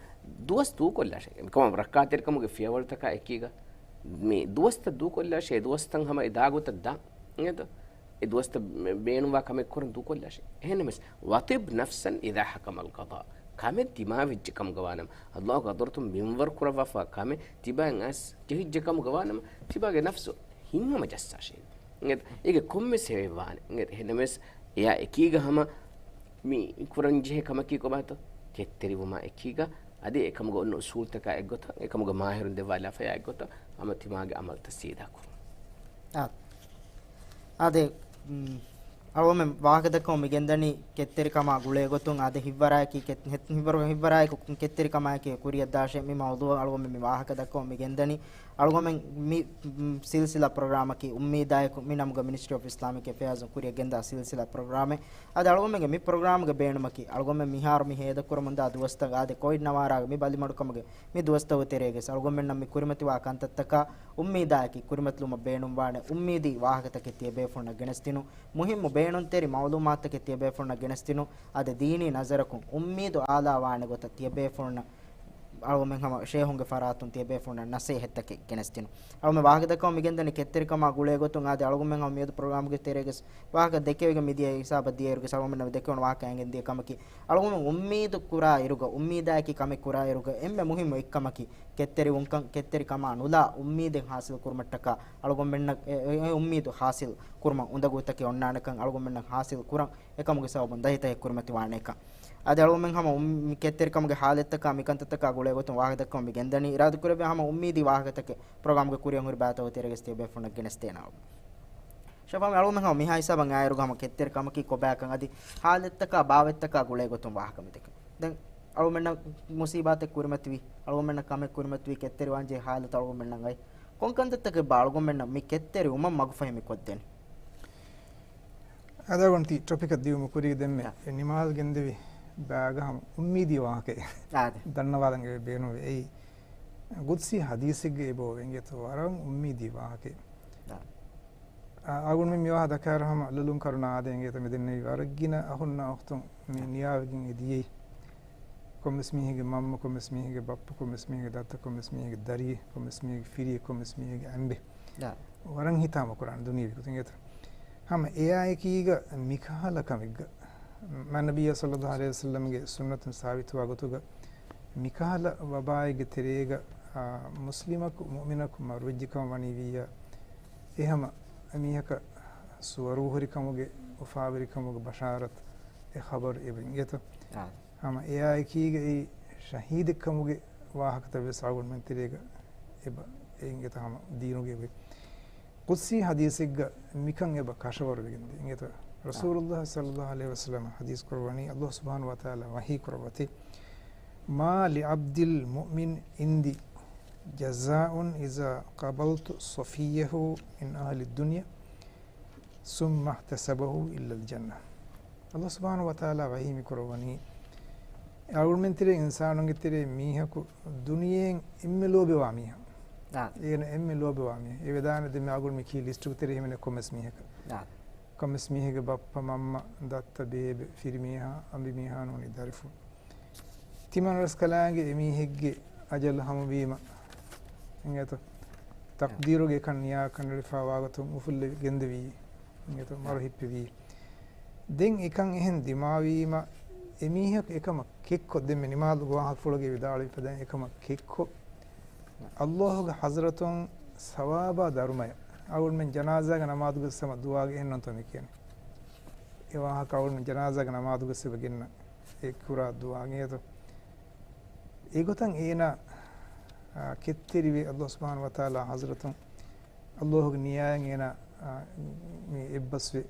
ދުވަސް ދޫކޮށްލާށޭ. މިކަމަށް ރައްކާތެރިކަމުގެ ފިޔަވަޅުތަކާ އެކީގަ، މި ދުވަސްތައް ދޫކޮށްލާށޭ. ދުވަސްތައް ހަމަ އެ ދާގޮތަށް ދާ. އިނގޭތަ؟ އެ ދުވަސްތައް ބޭނުންވާ ކަމެއް ކުރަން ދޫކޮށްލާށޭ. އެހެންނަމަވެސް، وطب نفسا إذا حكم القضاء. ކަމެއް ދިމާވެއްޖެ ކަމުގަ ވާނަމަ، އައްލާހުގެ ޙަޟްރަތުން މިންވަރު ކުރައްވާފަ ކަމެއް ތިބާއަށް އައިސް ޖެހިއްޖެ ކަމުގަ ވާނަމަ، ތިބާގެ ނަފްސު ހިތްހަމަ ޖައްސާށޭ. އިނގޭތަ؟ އޭގެ ކޮންމެސް ހެޔޮއެއް ވާނެ. އިނގޭތަ؟ އެހެންނަމަވެސް، އެއާ އެކީގަ ހަމަ މި ކުރަން ޖެހޭ ކަމަކީ ކޮބާތޯ؟ ކެތްތެރިވުމާ އެކީގަ، އަދި އެކަމުގަ އޮންނަ އުސޫލުތަކާ އެއްގޮތަށް، އެކަމުގަ މާހިރުން ދެއްވާލާފަޔާ އެއްގޮތަށް، ހަމަ ތިމާގެ އަމަލުތައް ސީދާ ކުރުން. އާ. އާދެ، މް، އަޅުގަނޑުމެން ވާހަކަދައްކަމުން މި ގެންދަނީ ކެތްތެރިކަމާ ގުޅޭގޮތުން، އާދެ، ހިތްވަރާއަކީ ކެތް-، ހިތް-، ހިތްވަރު-، ހިތްވަރާއަކު ކެތްތެރިކަމާއެކީ ކުރިއަށްދާށޭ. މި މައުޟޫޢަށް އަޅުގަނޑުމެން މި ވާހަކަދައްކަމުން މި ގެންދަނީ. އަޅުގަނޑުމެން މި، މް، ސިލްސިލާ ޕްރޮގްރާމަކީ އުއްމީދާއެކު މި ނަމުގަ މިނިސްޓްރީ އޮފް އިސްލާމިކް އެފެއާޒުން ކުރިއަށް ގެންދާ ސިލްސިލާ ޕްރޮގްރާމެއް. އަދި އަޅުގަނޑުމެންގެ މި ޕްރޮގްރާމްގެ ބޭނުމަކީ، އަޅުގަނޑުމެން މިހާރު މި ހޭދަކުރަމުންދާ ދުވަސްތައް، އާދެ، ކޮވިޑް ނަވާރާގެ މި ބަލިމަޑުކަމުގެ މި ދުވަސްތަކުގެ ތެރޭގަސް އަޅުގަނޑުމެންނަށް މި ކުރިމަތިވާ ކަންތައްތަކާ އުއްމީދާއެކީ ކުރިމަތިލުމަށް ބޭނުންވާނެ އުއްމީދީ ވާހަކަތަކެއް ތިޔަބޭފުޅުންނަށް ގެނެސްދިނުން. މުހިއްމު ބޭނުންތެރި މައުލޫމާތުތަކެއް ތިޔަބޭފުޅުންނަށް ގެނެސްދިނުން. އަދި ދީނީ ނަޒަރަކުން އުއްމީދު އާލާވާނެ ގޮތަށް ތިޔަބޭފުޅުންނަށް އަޅުގަނޑުމެން ހަމަ ޝޭހުންގެ ފަރާތުން ތިޔަބޭފުޅުންނަށް ނަސޭހަތްތަކެއް ގެނެސްދިނުން. އަޅުގަނޑުމެން ވާހަކަދައްކަމުން މިގެންދަނީ ކެތްތެރިކަމާ ގުޅޭގޮތުން. އާދެ، އަޅުގަނޑުމެން ހަމަ މިއަދު ޕްރޮގްރާމްގެ ތެރޭގަސް ވާހަކަ ދެކެވިގެން މިދިޔަ ހިސާބަށް ދިޔައިރުގަސް އަޅުގަނޑުމެންނަށް ދެކެވުނު ވާހަކަ އެނގެން ދިޔަ ކަމަކީ، އަޅުގަނޑުމެން އުއްމީދު ކުރާ އިރުގަ، އުއްމީދާއެކީ ކަމެއް ކުރާ އިރުގަ އެންމެ މުހިއްމު އެއްކަމަކީ، ކެތްތެރިވުންކަން، ކެތްތެރިކަމާ ނުލާ އުއްމީދެއް ހާސިލް ކުރުމަށްޓަކާ، އަޅުގަނޑުމެންނަށް އެ، އެ، އެ އުއްމީދު ހާސިލް ކުރުމަށް އުނދަގޫތަކެއް އޮންނާނެކަން، އަޅުގަނޑުމެންނަށް ހާސިލް ކުރަން އެކަމުގެ ސަބަބުން ދަތިތަކެއް ކުރިމަތިވާނެކަން. އަދި އަޅުގަނޑުމެން ހަމަ އުން-، މި ކެތްތެރިކަމުގެ ހާލަތްތަކާ މި ކަންތައްތަކާ ގުޅޭގޮތުން ވާހަކަދައްކަމުން މި ގެންދަނީ. އިރާދަކުރެއްވިޔާ ހަމަ އުއްމީދީ ވާހަކަތަކެއް ޕްރޮގްރާމްގެ ކުރިއަށް ހުރި ބައިތަކުގެ ތެރޭގަސް ތިޔަބޭފުޅުންނަށް ގެނެސްދޭނަ. ޝަފާ، މި އަޅުގަނޑުމެން ހަމަ މިހާ ހިސާބަށް އާއިރުގަ ހަމަ ކެތްތެރި ކަމަކީ ކޮބާކަން އަދި ހާލަތްތަކާ ބާވަތްތަކާ ގުޅޭގޮތުން ވާހަކަ މިދެކެން. ދެން އަޅުގަނޑުމެންނަށް މުސީބާތެއް ކުރިމަތިވީ، އަޅުގަނޑުމެންނަށް ކަމެއް ކުރިމަތިވީ، ކެތްތެރިވާންޖެހޭ ހާލަތު އަޅުގަނޑުމެންނަށް އައި. ކޮން ކަންތައްތަކެއްބާ އަޅުގަނޑުމެންނަށް މި ކެތްތެރިވުމަށް މަގުފަހި މި ކޮށްދޭނެ؟ އަދާގޮނޑި ތި ޓޮޕިކަށް ދިޔުމަށް ކުރީގެ ދެންމެ އާ. އެ ނިމާލް ގެންދެވި ބާގަ ހަމަ އުއްމީދީ ވާހަކައެއް. އާދެ. ދަންނަވާލަން އެބަ ބޭނުންވޭ. އެއީ ގުދްސީ ހަދީސެއްގަ އެބައޮވޭ އިނގޭތޯ ވަރަށް އުއްމީދީ ވާހަކައެއް. އާ. އާ، އަޅުގަނޑުމެން މި ވާހަކަ ދައްކާއިރު ހަމަ ލޮލުން ކަރުނަ އާދޭ އިނގޭތޯ މިދެންނެވި ވަރަށް ގިނަ އަހުންނާ އުޚްތުން މި ނިޔާވެގެން އެ ދިޔައީ. ކޮންމެސް މީހެއްގެ މަންމަ، ކޮންމެސް މީހެއްގެ ބައްޕަ، ކޮންމެސް މީހެއްގެ ދައްތަ، ކޮންމެސް މީހެއްގެ ދަރިއެއް، ކޮންމެސް މީހެއްގެ ފިރިއެއް، ކޮންމެސް މީހެއްގެ އަނބެއް. އާ. ވަރަށް ހިތާމަ ކުރާނެ ދުނިޔެވީ ގޮތުން އިނގޭތޯ. ހަމަ އެއާއެކީގަ މިކަހަލަ ކަމެއްގަ މާތް ނަބިއްޔާ ޞައްލައްލާހު ޢަލައިހި ވަސައްލަމްގެ ސުންނަތުން ސާބިތުވާ ގޮތުގަ މިކަހަލަ ވަބާއެއްގެ ތެރޭގަ، އާ، މުސްލިމަކު، މުއުމިނަކު މަރުވެއްޖެކަމަށް ވަނީ ވިއްޔާ، އެހަމަ މީހަކަށް ސުވަރު ހުރިކަމުގެ، އުފާވެރިކަމުގެ ބަޝާރަތު އެ ޚަބަރު އެބަ އިނގޭތޯ. އާ. ހަމަ އެއާއެކީގައި ޝަހީދެއްކަމުގެ ވާހަކަތައް ވެސް އަޅުގަނޑުމެން ތެރޭގަ އެބަ އެ އިނގޭތޯ ހަމަ ދީނުގެ އެބަ. ޤުދްސީ ޙަދީޘެއްގަ މިކަން އެބަ ކަށަވަރުވެގެންދޭ. އިނގޭތޯ؟ ރަސޫލުﷲ ޞައްލަﷲ ޢަލައިހި ވަސައްލަމަ ޙަދީޘް ކުރައްވަނީ، ﷲ ސުބްޙާނަހޫ ވަތަޢާލާ ވަޙީ ކުރައްވަތީ، ما لعبد المؤمن عندي جزاء إذا قبضت صفيه من أهل الدنيا ثم احتسبه إلا الجنة. ﷲ ސުބްޙާނަހޫ ވަތަޢާލާ ވަޙީ މި ކުރައްވަނީ، އަޅުގަނޑުމެން ތެރޭ އިންސާނުންގެ ތެރޭ މީހަކު ދުނިޔެއިން އެންމެ ލޯބިވާ މީހާ. އާ. އޭނަ އެންމެ ލޯބިވާ މީހާ. އެ ވެދާނެ ދެން މި އަޅުގަނޑު މި ކީ ލިސްޓުގެ ތެރޭ ހިމެނޭ ކޮންމެސް މީހަކަށް. އާ. ކޮންމެސް މީހެއްގެ ބައްޕަ، މަންމަ، ދައްތަ، ބޭބެ، ފިރިމީހާ، އަނބިމީހާ ނޫނީ ދަރިފުޅު. ތިމަން ރަސްކަލާނގެ އެމީހެއްގެ އަޖަލު ހަމަވީމަ، އިނގޭތޯ؟ ތަޤްދީރުގެ އެކަން ނިޔާ ކަނޑައެޅިފައިވާ ގޮތުން އުފުއްލެވި ގެންދެވީ. އިނގޭތޯ؟ މަރު ހިއްޕެވީ. ދެން އެކަން އެހެން ދިމާވީމަ، އެމީހަކު އެކަމަށް ކެއްކޮށް، ދެން މި ނިމާދު ވާހަކަފުޅުގައި ވިދާޅުވި ފަދައިން އެކަމަށް ކެއްކޮށް، ﷲގެ ޙަޟްރަތުން ސަވާބާ ދަރުމަޔަށް. އަޅުގަނޑުމެން ޖަނާޒާގެ ނަމާދުގަ ހަމަ ދުޢާގެ އެހެންނޫންތޯ މި ކިޔަނީ؟ އެ ވާހަކަ އަޅުގަނޑު ޖަނާޒާގެ ނަމާދުގަ ހަމަ ގެންނަ އެ ކުރާ ދުޢާ އިނގޭތޯ. އެގޮތަށް އޭނާ، އާ، ކެތްތެރިވެ، ﷲ ސުބްޙާނަހޫ ވަތަޢާލާ ޙަޟްރަތުން ﷲގެ ނިޔާއަށް އޭނާ، އާ، މި އެއްބަސްވެ،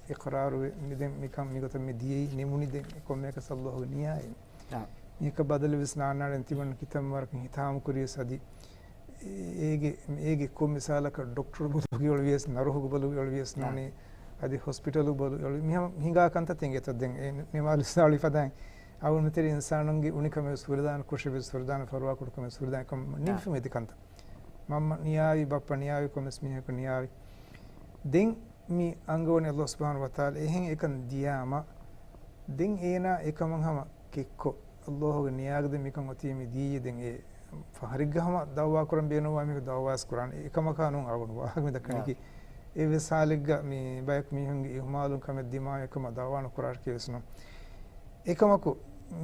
އިޤްރާރުވެ، މި ދެން މިކަން މިގޮތަށް މި ދިޔައީ ނިމުނީ ދެން ކޮންމެއަކަސް ﷲގެ ނިޔާއެއް. އާ. މީހަކަށް ބަދަލުވެސް ނާންނާނެ ތިމަން ކިތަންމެ ވަރަކަށް ހިތާމަކުރިޔަސް އަދި އޭގެ، އޭގެ ކޮން މިސާލަކަށް ޑޮކްޓަރު ބަލުގެ އޮޅުވިޔަސް، ނަރުހުގެ ބަލުގެ އޮޅުވިޔަސް ނޫނީ، އަދި ހޮސްޕިޓަލު ބަލުގެ އޮޅުވި، މިހަމަ ހިނގާ ކަންތައް ތެނގޭތަ ދެން އެ ނިމާލި ސާޅި ފަދައިން އަޅުގަނޑު ތެރޭ އިންސާނުންގެ އުނިކަމެއް ވެސް ހުރެދާނެ، ކުށެއްވެސް ހުރެދާނެ، ފަރުވާކުޑަކަމެއް ވެސް ހުރެދާނެ ކަމަށް ނިމިފަ މިދި ކަންތައް. މަންމަ ނިޔާވި، ބައްޕަ ނިޔާވި، ކޮންމެސް މީހަކު ނިޔާވި. ދެން މި އަންގަވަނީ ﷲ ސުބްޙާނަހޫ ވަތަޢާލާ އެހެން އެކަން ދިޔާމަ، ދެން އޭނާ އެކަމަށް ހަމަ ކެއްކޮށް، ﷲގެ ނިޔާގަ ދެން މިކަން އޮތީ މި ދިޔައީ. ދެން އެ ފަހަރެއްގަ ހަމަ ދަޢުވާ ކުރަން ބޭނުންވާ މީހަކު ދަޢުވާވެސް ކުރާނެ. އެކަމަކާ ނޫން އަޅުގަނޑު ވާހަކަ މި ދައްކަނީކީ. އެއްވެސް ހާލެއްގަ މި ބަޔަކު މީހުންގެ އިހުމާލުން ކަމެއް ދިމާވި ކަމަށް ދަޢުވާ ނުކުރާށޭ ވެސް ނޫން. އެކަމަކު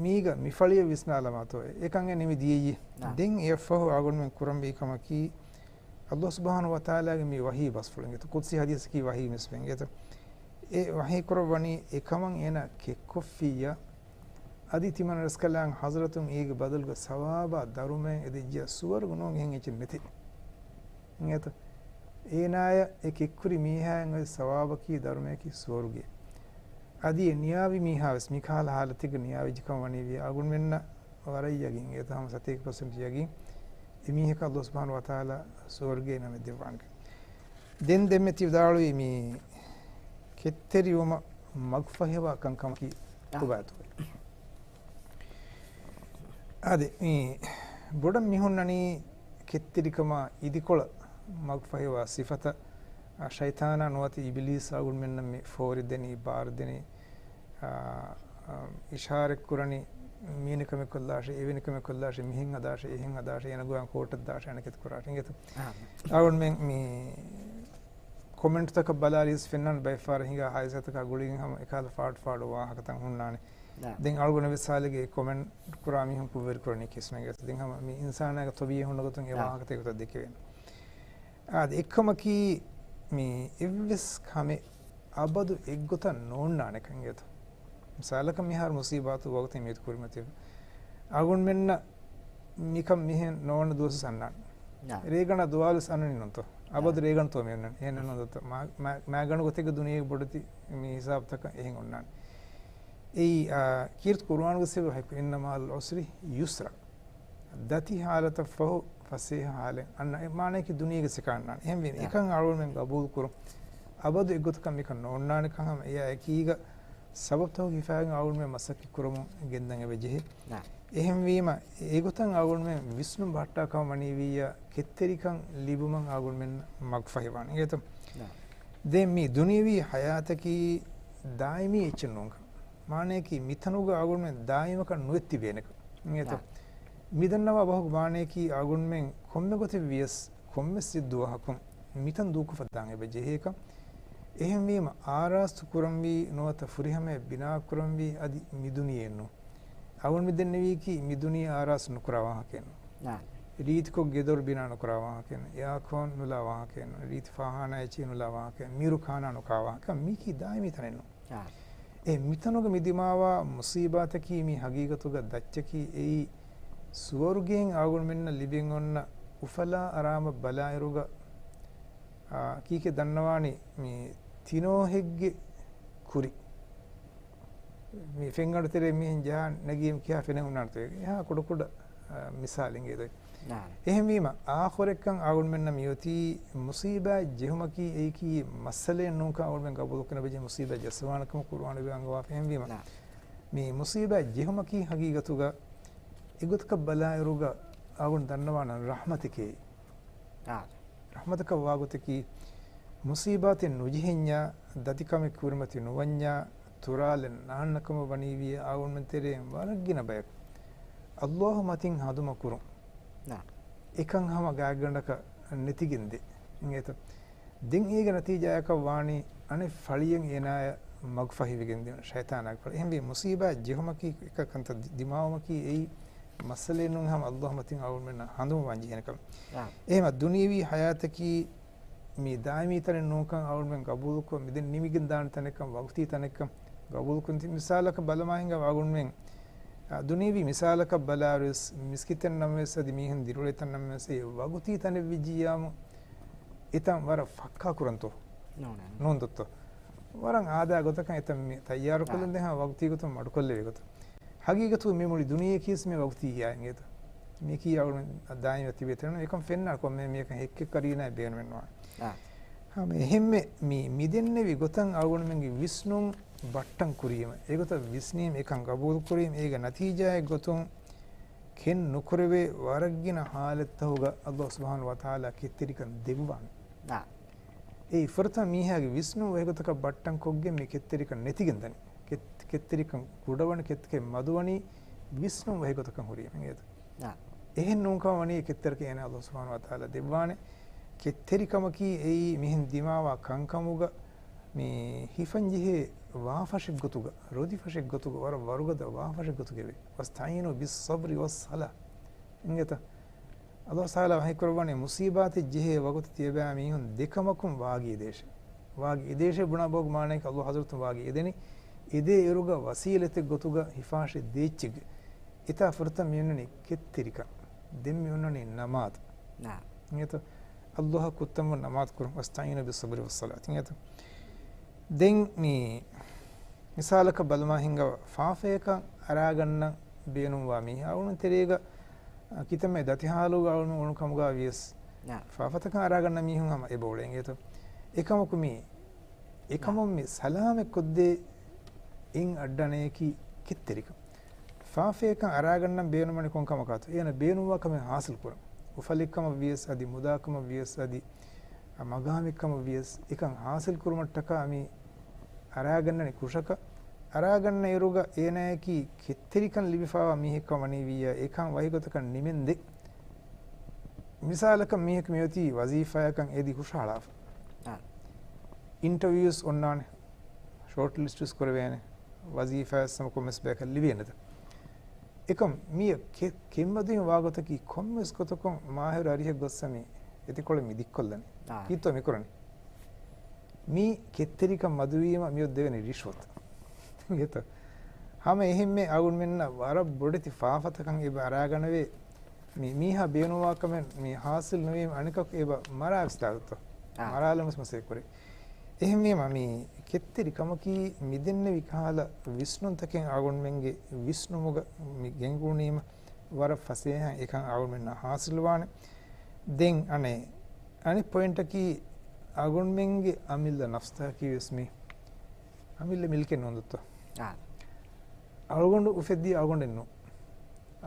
މީގަ މި ފަޅިއަށް ވިސްނާލަމާތޯ، އެކަން އެ ނިމި ދިޔައީ. ދެން އެއަށްފަހު އަޅުގަނޑުމެން ކުރަންވީ ކަމަކީ، ﷲ ސުބްޙާނަހޫ ވަތަޢާލާގެ މި ވަޙީ ބަސްފުޅު އިނގޭތޯ، ޤުދުސީ ޙަދީޘަކީ ވަޙީ މިސް އިނގޭތޯ. އެ ވަޙީ ކުރައްވަނީ އެކަމަށް އޭނާ ކެއްކޮށްފިއްޔާ، އަދި ތިމަން ރަސްކަލާނގެ ޙަޟްރަތުން އޭގެ ބަދަލުގަ ސަވާބާ ދަރުމައެއް އެދިއްޖެޔާ ސުވަރުގެ ނޫން އެހެން އެއްޗެއް ނެތޭ. އިނގޭތޯ. އޭނާޔަށް އެ ކެއްކުރި މީހާއަށް އޮތް ސަވާބަކީ ދަރުމަޔަކީ ސުވަރުގެ. އަދި އެ ނިޔާވި މީހާވެސް މިކަހަލަ ޙާލަތެއްގަ ނިޔާވެއްޖެކަމަށް ވަނީވިއްޔާ އަޅުގަނޑުމެންނަށް ވަރަށް ޔަގީން. އެތަ ހަމަ ސަތޭކަ ޕަސެންޓް ޔަގީން އެމީހަކަށް ﷲ ސުބްޙާނަހޫ ވަތަޢާލާ ސުވަރުގެ ނަމެއް ދެއްވާނެ. ދެން ދެންމެ ތި ވިދާޅުވީ މި ކެތްތެރިވުމަށް މަގުފަހިވާ ކަންކަމަކީ އާ. އުބާތުވެ. އާދެ، މި ބޮޑަށް މި ހުންނަނީ ކެތްތެރިކަމާ އިދިކޮޅަށް މަގުފަހިވާ ސިފަތައް، އާ، ޝައިޠާނާ ނުވަތަ އިބިލީސް އަޅުގަނޑުމެންނަށް މި ފޯރިދެނީ، ބާރުދެނީ، އާ، އާ، އިޝާރަތްކުރަނީ، މީނަ ކަމެއް ކޮށްލާށޭ، އެވެނި ކަމެއް ކޮށްލާށޭ، މިހެން ހަދާށޭ، އެހެން ހަދާށޭ، އޭނަ ގޮވާ ކޯޓަށް ދާށޭ، އަނެކެތި ކުރާށޭ، އިނގޭތޯ؟ އާ. އަޅުގަނޑުމެން މި ކޮމެންޓްތަކަށް ބަލާލިޔަސް ފެންނާނެ ބައެއް ފަހަރަށް ހިނގާ ހާދިސާތަކާ ގުޅިގެން ހަމަ އެކަހަލަ ފާޑު ފާޑު ވާހަކަތައް ހުންނާނެ. ދެން އަޅުގަނޑު ވެސް ހާލެއްގައި ކޮމެންޓް ކުރާ މީހުން ކުށްވެރި ކުރަނީ ކިސްނަގެ. ދެން ހަމަ މި އިންސާނާގެ ތޮބީއަތް ހުންނަ ގޮތުން އެ ވާހަކަތައް ގޮތަށް ދެކެވޭނެ. އާދެ، އެއްކަމަކީ މި އެއްވެސް ކަމެއް އަބަދު އެއްގޮތަށް ނޯންނާނެކަން އިނގޭތޯ. މިސާލަކަށް މިހާރު މުސީބާތު ވަގުތެއް މިއަދު ކުރިމަތިވެ. އަޅުގަނޑުމެންނަށް މިކަން މިހެން ނޯންނަ ދުވަސް އަންނާނެ. ރޭގަނޑާ ދުވާލުވެސް އަންނަނީ ނޫންތޯ. އަބަދު ރޭގަނޑުތޯ މި އަންނަނީ. އެހެން ނޫންތޯ. މާ، މާ، މާގަނޑު ގޮތެއްގެ ދުނިޔޭގެ ބޮޑެތި މި ހިސާބުތަކަށް އެހެން އޮންނާނެ. އެއީ، އާ، ކީރިތި ޤުރުއާނުގެ ސިފައެއް، "إن مع العسر يسرا." ދަތި ހާލަތަށް ފަހު ފަސޭހަ ހާލެއް އަންނަ އެ މާނަޔަކީ ދުނިޔޭގެ ސިކާ އަންނާނެ. އެހެންވީމަ، އެކަން އަޅުގަނޑުމެން ގަބޫލު ކުރުން. އަބަދު އެއްގޮތަކަށް މިކަން ނޯންނާނެ ކަން ހަމަ އެއާ އެކީގަ ސަބަބުތަކުގެ ހިފާގެން އަޅުގަނޑުމެން މަސައްކަތް ކުރަމުން ގެންދަން އެބަ ޖެހޭ. އެހެންވީމަ، އެގޮތަށް އަޅުގަނޑުމެން ވިސްނުން ބަހައްޓާ ކަމަށް ވަނީވިއްޔާ، ކެތްތެރިކަން ލިބުމަށް އަޅުގަނޑުމެން މަގުފަހިވާނެ. އިނގޭތޯ؟ ދެން މި ދުނިޔަވީ ހަޔާތަކީ ދާއިމީ އެއްޗެއް ނޫންކަން. މާނަޔަކީ މިތަނުގަ އަޅުގަނޑުމެން ދާއިމަކަށް ނުވެއްތިބޭނެކަން. އިނގޭތޯ؟ މިދަންނަވާ ބަހުގެ މާނަޔަކީ އަޅުގަނޑުމެން ކޮންމެ ގޮތެއް ވިޔަސް، ކޮންމެސް ދުވަހަކުން މިތަން ދޫކޮށްފަ ދާން އެބަ ޖެހޭކަން. އެހެންވީމަ، އާރާސްތު ކުރަންވީ ނުވަތަ ފުރިހަމަޔަށް ބިނާ ކުރަންވީ އަދި މި ދުނިޔެއެއް ނޫން. އަޅުގަނޑު މި ދެންނެވީކީ މި ދުނިޔެ އާރާސްތު ނުކުރާ ވާހަކައެއް ނޫން. ރީތިކޮށް ގެދޮރު ބިނާ ނުކުރާ ވާހަކައެއް ނޫން. އެއާކޯން ނުލާ ވާހަކައެއް ނޫން. ރީތި ފާހާނާ އެއްޗެއް ނުލާ ވާހަކައެއް، މީރު ކާނާ ނުކާ ވާހަކަ، މީކީ ދާއިމީ ތަނެއް ނޫން. އެ މިތަނުގަ މި ދިމާވާ މުސީބާތަކީ މީ ހަގީގަތުގަ ދައްޗަކީ އެއީ ސުވަރުގެއިން އަޅުގަނޑުމެންނަށް ލިބެން އޮންނަ އުފަލާ އަރާމަށް ބަލާއިރުގަ، އާ، ކީކޭ ދަންނަވާނީ މި ތިނޯހެއްގެ ކުރި. މި ފެންގަނޑު ތެރޭ މިހެން ޖަހާ ނެގީމަ ކިހާ ފެނެއް ހުންނާނެތޯ. އެހާ ކުޑަކުޑަ، އާ، މިސާލެއް އިނގޭތޯ. އެހެންވީމަ، އާޚިރަތަކަށް އަޅުގަނޑުމެންނަށް މިއޮތީ މުޞީބާތް ޖެހުމަކީ އެއީކީ މައްސަލައެއް ނޫންކަން އަޅުގަނޑުމެން ގަބޫލުކުރަން ޖެހޭ މުޞީބާތް ޖައްސަވާނެކަމަށް ޤުރުއާނުގައި އަންގަވާފަ. އެހެންވީމަ، މި މުޞީބާތް ޖެހުމަކީ ހަގީގަތުގަ އެގޮތަކަށް ބަލާއިރުގަ އަޅުގަނޑު ދަންނަވާނަން ރަޙްމަތެކޭ. ރަޙްމަތަކަށް ވާގޮތަކީ، މުޞީބާތެއް ނުޖެހެންޏާ، ދަތިކަމެއް ކުރިމަތި ނުވަންޏާ، ތުރާލެއް ނާންނަކަމަށް ވަނީވިޔަ އަޅުގަނޑުމެން ތެރެއިން ވަރަށް ގިނަ ބަޔަކު ﷲ މަތިން ހަނދުމަ ކުރުން. އެކަން ހަމަ ގާތްގަނޑަކަށް ނެތިގެންދޭ. އިނގޭތަ؟ ދެން އޭގެ ނަތީޖާއަކަށް ވާނީ އަނެއް ފަޅިއެއް އޭނާޔަށް މަގުފަހިވެގެން ދިޔުން، ޝައިޠާނާގެ ފަޅި. އެހެންވީ މުޞީބާތް ޖެހުމަކީ އެކަކަންތައް ދި-، ދިމާވުމަކީ އެއީ މައްސަލައެއް ނޫން ހަމަ ﷲ މަތިން އަޅުގަނޑުމެންނަށް ހަނދުމަވާން ޖެހޭނެ ކަމެއް. އާ. އެހެމަ ދުނިޔެވީ ހަޔާތަކީ މި ދާއިމީ ތަނެއް ނޫންކަން އަޅުގަނޑުމެން ގަބޫލުކޮށް، މިދެން ނިމިގެން ދާނެ ތަނެއްކަން، ވަގުތީ ތަނެއްކަން ގަބޫލުކޮށް، މިސާލަކަށް ބަލަމާ ހިނގާ އަޅުގަނޑުމެން، އާ، ދުނިޔެވީ މިސާލަކަށް ބަލާއިރުވެސް މިސްކިތެއް ނަމަވެސް އަދި މީހުން ދިރިއުޅޭ ތަން ނަމަވެސް އެ ވަގުތީ ތަނެއް ވެއްޖިއްޔާމު އެތަން ވަރަށް ފައްކާ ކުރަންތޯ؟ ނޫނޭ. ނޫންތޯ؟ ވަރަށް އާދަ ގޮތަކަށް އެތަން މި ތައްޔާރު ކޮށްލަން ދެން ވަގުތީ ގޮތުން މަޑުކޮށްލެވޭ ގޮތަށް. ހަގީގަތު މި މުޅި ދުނިޔެއަކީސް މި ވަގުތީ އިނގޭތަ؟ މިއަކީ އަޅުގަނޑު ދާއިމް ތިބޭ ތެރެން އެކަން ފެންނާ ކޮންމެ މީހަކަށް ހެއްކެއް ކަރީނާ ބޭނުމެއް ނުވާނެ. އާ. ހަމަ އެހެންމެ މި މިދެންނެވި ގޮތަށް އަޅުގަނޑުމެންގެ ވިސްނުން ބައްޓަން ކުރީމަ، އެގޮތަށް ވިސްނީމަ، އެކަން ގަބޫލު ކުރީމަ، އޭގެ ނަތީޖާއެއް ގޮތުން ކެން ނުކުރެވޭ ވަރަށް ގިނަ ޙާލަތްތަކުގަ ﷲ ސުބްޙާނަހޫ ވަތަޢާލާ ކެތްތެރިކަން ދެއްވާނެ. އާ. އެއީ ފުރަތަމަ މީހާގެ ވިސްނުން ވަހިގޮތަކަށް ބައްޓަން ކޮށްގެން މި ކެތްތެރިކަން ނެތިގެން ދަނީ. ކެތް-، ކެތްތެރިކަން ކުޑަވަނީ، ކެތްތެރިކަން މަދުވަނީ ވިސްނުން ވަހިގޮތަކަށް ހުރީމަ އިނގޭތަ؟ އާ. އެހެން ނޫންކަމަށް ވަނީ ކެތްތެރިކަން އޭނާ ﷲ ސުބްޙާނަހޫ ވަތަޢާލާ ދެއްވާނެ. ކެތްތެރިކަމަކީ އެއީ މިހެން ދިމާވާ ކަންކަމުގަ މި ހިފަންޖެހޭ ވާފަށެއްގޮތުގަ، ރޮދިފަށެއްގޮތުގަ، ވަރަށް ވަރުގަދަ ވާފަށެއްގޮތުގައެވެ. "وَاسْتَعِينُوا بِالصَّبْرِ وَالصَّلَاةِ" އިނގޭތަ؟ ﷲ ތަޢާލާ ވަޙީކުރައްވާނީ މުޞީބާތެއް ޖެހޭ ވަގުތު ތިޔަބައިމީހުން ދެކަމަކުން ވާގި އެދޭށޭ. ވާގި އެދޭށޭ ބުނާ ބަހުގެ މާނައަކީ ﷲ ޙަޟްރަތުން ވާގި އެދެނީ، އެދޭ އިރުގަ ވަސީލަތެއް ގޮތުގަ ހިފާށޭ ދޭއްޗެއްގެ. އެތާ ފުރަތަމަ މި އޮންނަނީ ކެތްތެރިކަން. ދެން މި އޮންނަނީ ނަމާދު. އާ. އިނގޭތަ؟ ﷲ އަށް ކުއްތަންވުން ނަމާދު ކުރުން. "وَاسْتَعِينُوا بِالصَّبْرِ وَالصَّلَاةِ" އިނގޭތަ؟ ދެން މި މިސާލަކަށް ބަލަމާ ހިނގާ ފާފަޔަކަށް އަރާގަންނަން ބޭނުންވާ މީހާ އަޅުގަނޑު ތެރޭގަ، އަ، ކިތަންމެ ދަތި ޙާލުގަ އަޅުގަނޑު އުޅުނު ކަމުގަ ވިޔަސް، އާ. ފާފަތަކަށް އަރާގަންނަ މީހުން ހަމަ އެބަ އުޅޭ އިނގޭތަ؟ އެކަމަކު މި، އެކަމުން މި ސަލާމަތް ކޮށްދޭ އެއް އައްޑަނަޔަކީ ކެތްތެރިކަން. ފާފަޔަކަށް އަރާގަންނަން ބޭނުންވަނީ ކޮން ކަމަކާތޯ؟ އޭނަ ބޭނުންވާ ކަމެއް ޙާޞިލް ކުރަން. އުފަލެއްކަމަށް ވިޔަސް އަދި، މުދާކަމަށް ވިޔަސް އަދި، އަ، މަގާމެއްކަމަށް ވިޔަސް، އެކަން ޙާޞިލް ކުރުމަށްޓަކާ މި އަރާގަންނަނީ ކުށަކަށް. އަރާގަންނަ އިރުގަ އޭނާޔަކީ ކެތްތެރިކަން ލިބިފާވާ މީހެއްކަން ވަނީ ވިއްޔާ، އެކަން ވަހިގޮތަކަށް ނިމެންދެ. މިސާލަކަށް މީހަކު މިއޮތީ ވަޒީފާޔަކަށް އެދި ހުށަހަޅާފަ. އާ. އިންޓަވިއުސް އޮންނާނެ، ޝޯޓް ލިސްޓްވެސް ކުރެވޭނެ، ވަޒީފާވެސް ހަމަ ކޮންމެސް ބަޔަކަށް ލިބޭނެތަ؟ އެކަމް މިއަށް ކެ-، ކެތްމަދުވި ވާގޮތަކީ ކޮންމެސް ގޮތަކުން މާހިރު އަރިހަށް ގޮއްސަ މި އެތިކޮޅެއް މި ދިއްކޮށްލަނީ. އާ. ކީއްތޯ މި ކުރަނީ؟ މީ ކެތްތެރިކަން މަދުވީމަ މިއޮށް ދެވެނީ ރިޝްވަތު. އިނގޭތަ؟ ހަމަ އެހެންމެ އަޅުގަނޑުމެންނަށް ވަރަށް ބޮޑެތި ފާފަތަކަށް އެބަ އަރާގަނެވޭ. މި މީހާ ބޭނުންވާ ކަމެއް މި ޙާޞިލް ނުވީމަ އަނެކަކު އެބަ މަރާވެސް ދާގަތޯ. އާ. މަރާލަން ވެސް މަސައްކަތް ކުރޭ. އެހެންވީމަ މި ކެތްތެރި ކަމަކީ މިދެންނެވި ކަހަލަ ވިސްނުންތަކެއް އަޅުގަނޑުމެންގެ ވިސްނުމުގަ މި ގެންގުޅުނީމަ ވަރަށް ފަސޭހައިން އެކަން އަޅުގަނޑުމެންނަށް ޙާޞިލްވާނެ. ދެން އަނެއް، އަނެއް ޕޮއިންޓަކީ އަޅުގަނޑުމެންގެ އަމިއްލަ ނަފްސަކީ ވެސް މި އަމިއްލަ މިލްކެއް ނޫން ދޯ. އާ. އަޅުގަނޑު އުފެއްދީ އަޅުގަނޑެއް ނޫން.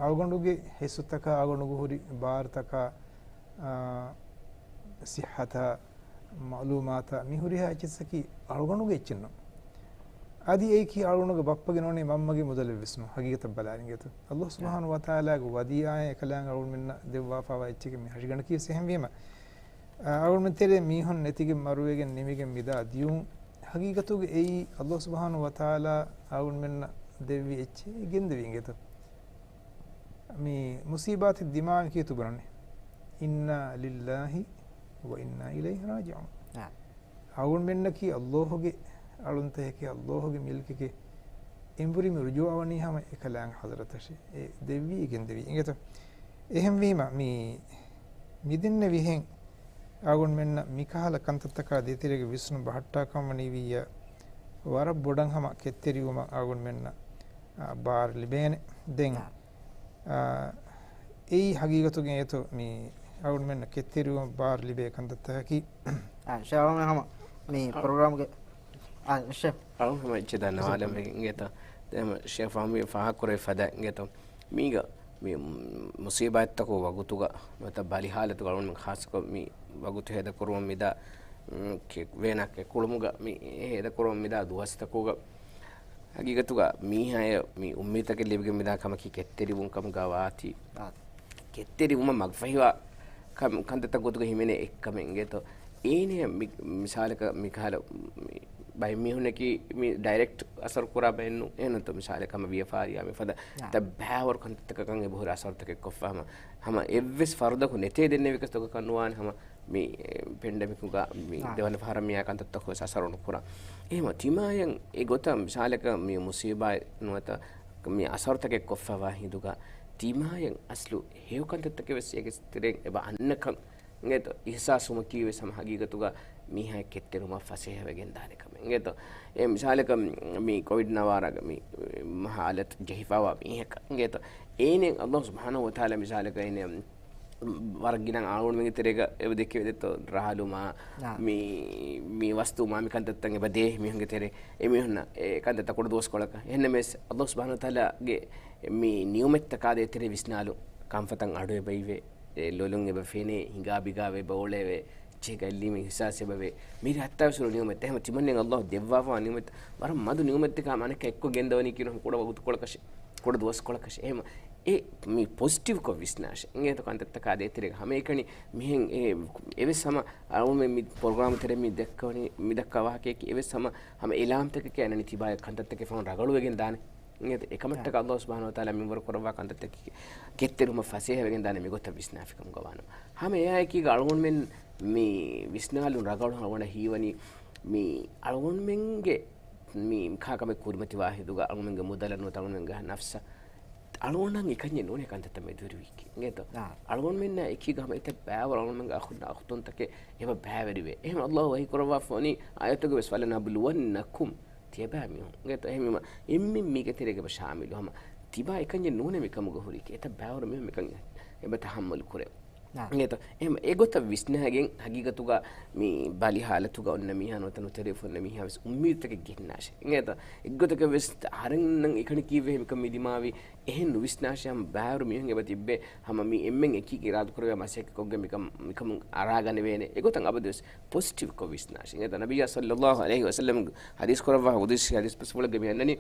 އަޅުގަނޑުގެ ހިއްސުތަކާ، އަޅުގަނޑުގެ ހުރި ބާރުތަކާ، އާ، ޞިއްޙަތާ، މަޢުލޫމާތާ، މި ހުރިހާ އެއްޗިއްސަކީ އަޅުގަނޑުގެ އެއްޗެއް ނޫން. އަދި އެއީކީ އަޅުގަނޑުގެ ބައްޕަގެ ނޫނީ މަންމަގެ މުދަލެއް ވެސް ނޫން. ހަގީގަތަށް ބަލާއިރު އިނގޭތަ؟ ﷲ ސުބްޙާނަހޫ ވަތަޢާލާގެ ވަދީޢާއެއް އެކަލާނގެ އަޅުގަނޑުމެންނަށް ދެއްވާފާވާ އެއްޗެކޭ މި ހަށިގަނޑަކީ ވެސް. އެހެންވީމަ، އަ، އަޅުގަނޑުމެން ތެރޭ މީހުން ނެތިގެން މަރުވެގެން ނިމިގެން މިދާ ދިޔުން ހަގީގަތުގަ އެއީ ﷲ ސުބްޙާނަހޫ ވަތަޢާލާ އަޅުގަނޑުމެންނަށް ދެއްވި އެއްޗެއް ގެންދެވީ އިނގޭތަ؟ މި މުޞީބާތެއް ދިމާވި ކީއްތޯ ބުނަނީ؟ "إِنَّا لِلَّهِ وَإِنَّا إِلَيْهِ رَاجِعُونَ." އާ. އަޅުގަނޑުމެންނަކީ ﷲ ގެ އަޅުންތަކެކޭ، ﷲ ގެ މިލްކެކޭ. އެނބުރި މި ރުޖޫޢަވަނީ ހަމަ އެކަލާނގެ ޙަޟްރަތަށޭ. އެ ދެއްވީ އެ ގެންދެވީ. އިނގޭތަ؟ އެހެންވީމަ، މި، މިދެންނެވިހެން އަޅުގަނޑުމެންނަށް މިކަހަލަ ކަންތައްތަކާ ދޭތެރޭގަ ވިސްނުން ބަހައްޓާކަން ވަނީ ވިއްޔާ، ވަރަށް ބޮޑަށް ހަމަ ކެތްތެރިވުމަށް އަޅުގަނޑުމެންނަށް، އާ، ބާރު ލިބޭނެ. ދެން، އާ. އާ، އެއީ ހަގީގަތުގައި އެތޯ މި އަޅުގަނޑުމެންނަށް ކެތްތެރިވުމަށް ބާރު ލިބޭ ކަންތައްތަކަކީ. އާ، ޝެ އަޅުގަނޑު ހަމަ މި އަ، ޕްރޮގްރާމްގެ، އާ، ޝެ. އަޅުގަނޑު ހަމަ އެއްޗެއް ދަންނަވާލަން ވެގެން އިނގޭތޯ. ދެން ޝެ ފަހުމީ ފާހަގަކުރެވި ފަދަ އިނގޭތޯ. މީގަ މި މުސީބާތްތަކުގެ ވަގުތުގަ ނުވަތަ ބަލި ހާލަތުގަ އަޅުގަނޑުމެން ޚާއްޞަކޮށް މި ވަގުތު ހޭދަކުރުމަށް މިދާ، މް، ކެ-، ވޭނާ ކެކުޅުމުގަ މި ހޭދަކުރުމަށް މިދާ ދުވަސްތަކުގަ ހަގީގަތުގަ މީހާޔަށް މި އުއްމީދުތަކެއް ލިބިގެން މިދާ ކަމަކީ ކެތްތެރިވުން ކަމުގަ ވާތީ. އާ. ކެތްތެރިވުމަށް މަގުފަހިވާ ކަން-، ކަންތައްތައް ގޮތުގަ ހިމެނޭ އެއްކަމެއް އިނގޭތޯ. އޭނަޔަށް މި-، މިސާލަކަށް މިކަހަލަ މި ބައެއް މީހުންނަކީ މި ޑައިރެކްޓް އަސަރު ކުރާ ބައެއް ނޫން. އެހެންނުތޯ މިސާލަކަށް ހަމަ ވިޔަފާރިއާ މިފަދަ އާ. ތައް ބައިވަރު ކަންތައްތަކަށް ކަން އެބަހުރި އަސަރުތަކެއް ކޮށްފަ ހަމަ، ހަމަ އެއްވެސް ފަރުދަކު ނެތޭ ދެންނެވި ގޮތަކަށް ނުވާނެ ހަމަ މި ޕެންޑެމިކުގަ މި އާ. ދެވަނަ ފަހަރަށް މިއާ ކަންތައްތަކު ވެސް އަސަރު ނުކުރާ. އެހެން ތިމާޔަށް އެ ގޮތަށް މިސާލަކަށް މި މުސީބާތް ނުވަތަ މި އަސަރުތަކެއް ކޮށްފަވާ ހިނދުގަ ތިމާޔަށް އަސްލު ހެޔޮ ކަންތައްތަކެއް ވެސް އޭގެ ތެރެއިން އެބަ އަންނަކަން އިނގޭތޯ، އިހްސާސްވުމަކީ ވެސް ހަމަ ހަގީގަތުގަ މީހާ ކެތްތެރިވުމަށް ފަސޭހަވެގެން ދާނެ ކަމެއް އިނގޭތޯ. އެ މިސާލަކަށް މި ކޮވިޑް ނަވާރަގަ މި ހާލަތު ޖެހިފަވާ މީހަކަށް އިނގޭތޯ. އޭނެ އަﷲ ސުބްޙާނަހޫ ވަތަޢާލާ މިސާލަކަށް އޭނެ ވަރަށް ގިނަ އަޅުގަނޑުމެންގެ ތެރޭގަ އެބަ ދެކެވޭ ދެއްތޯ، ރަހަލުމާ، އާ. މި، މި ވަސްތޫ މާ މި ކަންތައްތައް އެބަ ދޭ މީހުންގެ ތެރޭ. އެ މީހުންނަށް އެ ކަންތައްތައް ކުޑަ ދުވަސްކޮޅަކަށް. އެހެންނަމަވެސް އަﷲ ސުބްޙާނަހޫ ވަތަޢާލާގެ މި ނިޢުމަތްތަކާ ދޭތެރޭ ވިސްނާލުން. ކަންފަތަށް އަޑު އެބައިވޭ. އެ ލޮލުން އެބަ ފެނޭ، ހިނގާ ބިގާ އެބަ އުޅެވޭ، އެއްޗެހި ގައިލީމެއް އިހްސާސް އެބަވޭ. މިރޭ ހައްތާވެސް ނިޢުމަތް. އެހެން ތިމަންނެން އަﷲ ދެއްވާފަވާ ނިޢުމަތް ވަރަށް މަދު ނިޢުމަތްތަކާ މާނަކަށް އެއްކޮށް ގެންދަވަނީ ކިޔުނު ކުޑަ ވަގުތުކޮޅަކަށެ، ކުޑަ ދުވަސްކޮޅަކަށެ. އެހެން އެ މި ޕޮޒިޓިވްކޮށް ވިސްނާށެ. އިނގޭތޯ ކަންތައްތަކާ ދޭތެރޭގަ ހަމައެކަނި މިހެން އެ އެވެސް ހަމަ އަޅުމެ މި ޕްރޮގްރާމް ތެރޭ މި ދެއްކަވަނީ، މި ދައްކާ ވާހަކަޔަކީ އެވެސް ހަމަ، ހަމަ އެލާމްތަކެކޭ އަންނަނީ ތިބާޔަށް ކަންތައްތަކެއް ފަހުން ރަގަޅުވެގެން ދާނެ. އެކަމަށްޓަކައި އަﷲ ސުބްޙާނަހޫ ވަތަޢާލާ މިންވަރު ކުރައްވާ ކަންތައްތަކީ ކެތްތެރިވުމަށް ފަސޭހަވެގެން ދާނެ މިގޮތަށް ވިސްނާފިކަމުގަ ވާނަމަ. ހަމަ އެއާއެކީގަ އަޅުގަނޑުމެން މި ވިސްނާލުން ރަގަޅު އަޅުގަނޑަށް ހީވަނީ މި އަޅުގަނޑުމެންގެ މި ކާކަމެއް ކުރިމަތިވާ ހިނދުގަ އަޅުގަނޑުމެންގެ މުދަލަށް ނުވަތަ އަޅުގަނޑުމެންގެ ނަފްސަށް އަޅުގަނޑަށް އެކަންޏެއް ނޫނޭ ކަންތައްތައް މެދުވެރިވީކީ. އިނގޭތޯ؟ އާ. އަޅުގަނޑުމެންނާ އެކީގަ ހަމަ އެތައް ބައިވަރު އަޅުގަނޑުމެންގެ އަޚުންނާ އަޚުތުންތަކެއް އެބަ ބައިވެރިވޭ. އެހެން އަﷲ ވަޙީ ކުރައްވާފަ ވަނީ އާޔަތުގަ ވެސް، "وَلَنَبْلُوَنَّكُمْ." ތިޔަބައިމީހުން. އިނގޭތޯ؟ އެހެންވީމަ އެންމެން މީގެ ތެރޭގަ އެބަ ޝާމިލު. ހަމަ ތިބާ އެކަންޏެއް ނޫނޭ މިކަމުގަ ހުރީކީ. އެތައް ބައިވަރު މީހުން މިކަން އެބަ ތަޙައްމަލު ކުރޭ. އާ. އިނގޭތޯ؟ އެހެން އެގޮތަށް ވިސްނާގެން ހަގީގަތުގަ މި ބަލި ހާލަތުގަ އޮންނަ މީހާ ނުވަތަ ނުތެރެފަ އޮންނަ މީހާ ވެސް އުއްމީދުތަކެއް ގެންނާށޭ. އިނގޭތޯ؟ އެއްގޮތަކަށް ވެސް އަހަރެންނަށް އެކަނި ކީއްވެ މިކަން މި ދިމާވީ. އެހެން ނުވިސްނާށޭ ހަމަ ބައިވަރު މީހުން އެބަ ތިއްބޭ ހަމަ މި އެންމެން އެކީގަ އިރާދަކުރެއްވިޔާ މަސައްކަތްކޮށްގެން މިކަން، މިކަމުން އަރާގަނެވޭނެ. އެގޮތަށް އަބަދުވެސް ޕޮޒިޓިވްކޮށް ވިސްނާށޭ. އިނގޭތޯ؟ ނަބިއްޔާ ޞައްލައްލާހު ޢަލައިހި ވަސައްލަމް ޙަދީޘް ކުރައްވާ ޤުދުސީ ޙަދީޘް ބަސްފުޅެއްގަ މި އަންނަނީ،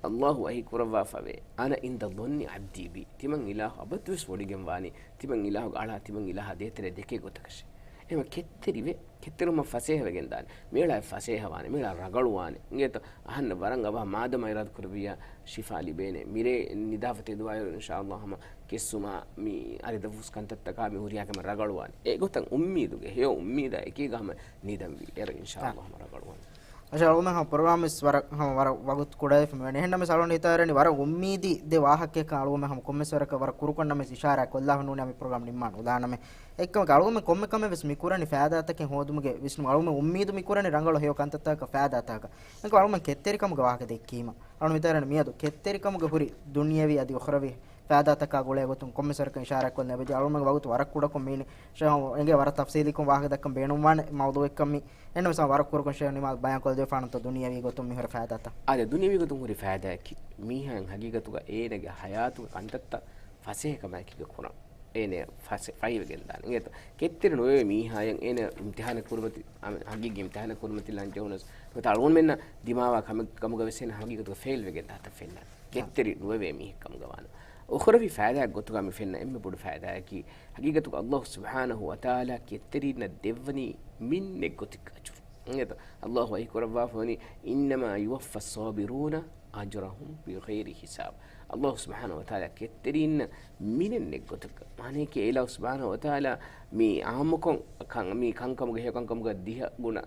އަﷲ ވަޙީ ކުރައްވާފަވޭ، "أَنَا عِندَ ظَنِّ عَبْدِي بِي." ތިމަން އިލާހު އަބަދުވެސް ވޮޑިގެންވާނީ، ތިމަން އިލާހުގެ އަޅާ ތިމަން އިލާހާ ދޭތެރޭ ދެކޭ ގޮތަކަށޭ. އެހެން ކެތްތެރިވެ، ކެތްތެރިވުމަށް ފަސޭހަވެގެން ދާނެ. މިއަޅާ ފަސޭހަވާނެ، މިއަޅާ ރަގަޅުވާނެ. އިނގޭތޯ؟ އަހަންނަށް ވަރަށް އަވަހަށް މާދަމާ އިރާދަ ކުރެއްވިއްޔާ ޝިފާ ލިބޭނެ. މިރޭ ނިދާފަ ތެދުވާއިރު އިންޝާﷲ ހަމަ ކެއްސުމާ މި އަރިދަފުސް ކަންތައްތަކާ މި ހުރިހާ ކަމެއް ރަގަޅުވާނެ. އެގޮތަށް އުއްމީދުގެ، ހެޔޮ އުއްމީދާ އެކީގަ ހަމަ ނިދަންވީ. އޭރު އިންޝާﷲ ހަމަ ރަގަޅުވާނެ. މާޝާ، އަޅުގަނޑުމެން ހަމަ ޕްރޮގްރާމް ވެސް ވަރަށް، ހަމަ ވަރަށް ވަގުތު ކުޑަވެފަ މިވަނީ. އެހެންނަމަވެސް އަޅުގަނޑު ހިތަށް އަރަނީ ވަރަށް އުއްމީދީ ދެ ވާހަކައަކަށް އަޅުގަނޑުމެން ހަމަ ކޮންމެސް ވަރަކަށް ވަރަށް ކުރުކޮށް ނަމަވެސް އިޝާރާތް ކޮށްލާފަ ނޫނީ މި ޕްރޮގްރާމް ނިންމާން އުލާނަމޭ. އެއްކަމަކު އަޅުގަނޑުމެން ކޮންމެ ކަމެއް ވެސް މި ކުރަނީ ފައިދާތަކެއް ހޯދުމުގެ ވިސްނުމުން. އަޅުގަނޑުމެން އުއްމީދު މި ކުރަނީ ރަނގަޅު ހެޔޮ ކަންތައްތަކަކަށް ފައިދާތަކަކަށް. އެންކޮ އަޅުގަނޑުމެން ކެތްތެރިކަމުގެ ވާހަކަ ދެއްކީމަ. އަޅުގަނޑު ހިތަށް އަރަނީ މިއަދު ކެތްތެރިކަމުގެ ހުރި ދުނިޔަވީ އަދި އުޚްރަވީ ފައިދާތަކާ ގުޅޭ ގޮތުން ކޮންމެސް ވަރަކަށް އިޝާރާތް ކޮށްލަން އެބަޖެހޭ. އަޅުގަނޑުމެންގެ ވަގުތު ވަރަށް ކުޑަކޮށް މިއިނީ. ޝޭޚް އެނގޭ ވަރަށް ތަފްސީލީކޮށް ވާހަކަ ދައްކަން ބޭނުންވާނެ މައުޟޫޢެއްކަން މި. އެހެންނަމަވެސް ވަރަށް ކުރުކޮށް ޝޭޚް ނިމާލް ބަޔާން ކޮށްދެވިފާނަންތޯ ދުނިޔަވީ ގޮތުން މިހުރި ފައިދާތައް. އާދެ، ދުނިޔަވީ ގޮތުން ހުރި ފައިދާއަކީ މީހާއަށް ހަގީގަތުގަ އޭނަގެ ހަޔާތުގެ ކަންތައްތައް ފަސޭހަ ކަމާއެކީގަ ކުރަން. އޭނަ ފަސޭ-، ފަހިވެގެން ދާނެ. އިނގޭތޯ؟ ކެތްތެރި ނުވެވޭ މީހާއަށް އޭނަ އިމްތިހާނެއް ކުރިމަތި، އަ، ހަގީގީ އިމްތިހާނެއް ކުރިމަތިލާން ޖެހުނަސް، ނުވަތަ އަޅުގަނޑުމެންނަށް ދިމާވާ ކަމެއް ކަމުގަ ވެސް އޭނަ ހަގީގަތުގަ ފެއިލް ވެގެން ދާތަން ފެންނާނެ. ކެތްތެރި ނުވެވޭ މީހެއް ކަމުގަ ވާނަމަ. އުޚްރަވީ ފައިދާއެއް ގޮތުގަ މި ފެންނަ އެންމެ ބޮޑު ފައިދާއަކީ، ހަގީގަތުގަ އަﷲ ސުބްޙާނަހޫ ވަތަޢާލާ ކެތްތެރީންނަށް ދެއްވަނީ މިންނެއް ގޮތެއްގެ އަޖުރު. އިނގޭތޯ؟ އަﷲ ވަޙީ ކުރައްވާފަ ވަނީ، "إِنَّمَا يُوَفَّى الصَّابِرُونَ أَجْرَهُمْ بِغَيْرِ حِسَابٍ." އަﷲ ސުބްޙާނަހޫ ވަތަޢާލާ ކެތްތެރީންނަށް މިނެއް ނެތް ގޮތަކަށް. މާނައަކީ އެ އިލާހު ސުބްޙާނަހޫ ވަތަޢާލާ މި އާއްމުކޮށް ކަން-، މި ކަންކަމުގެ ހެޔޮކަންކަމުގަ ދިހަ ގުނަ،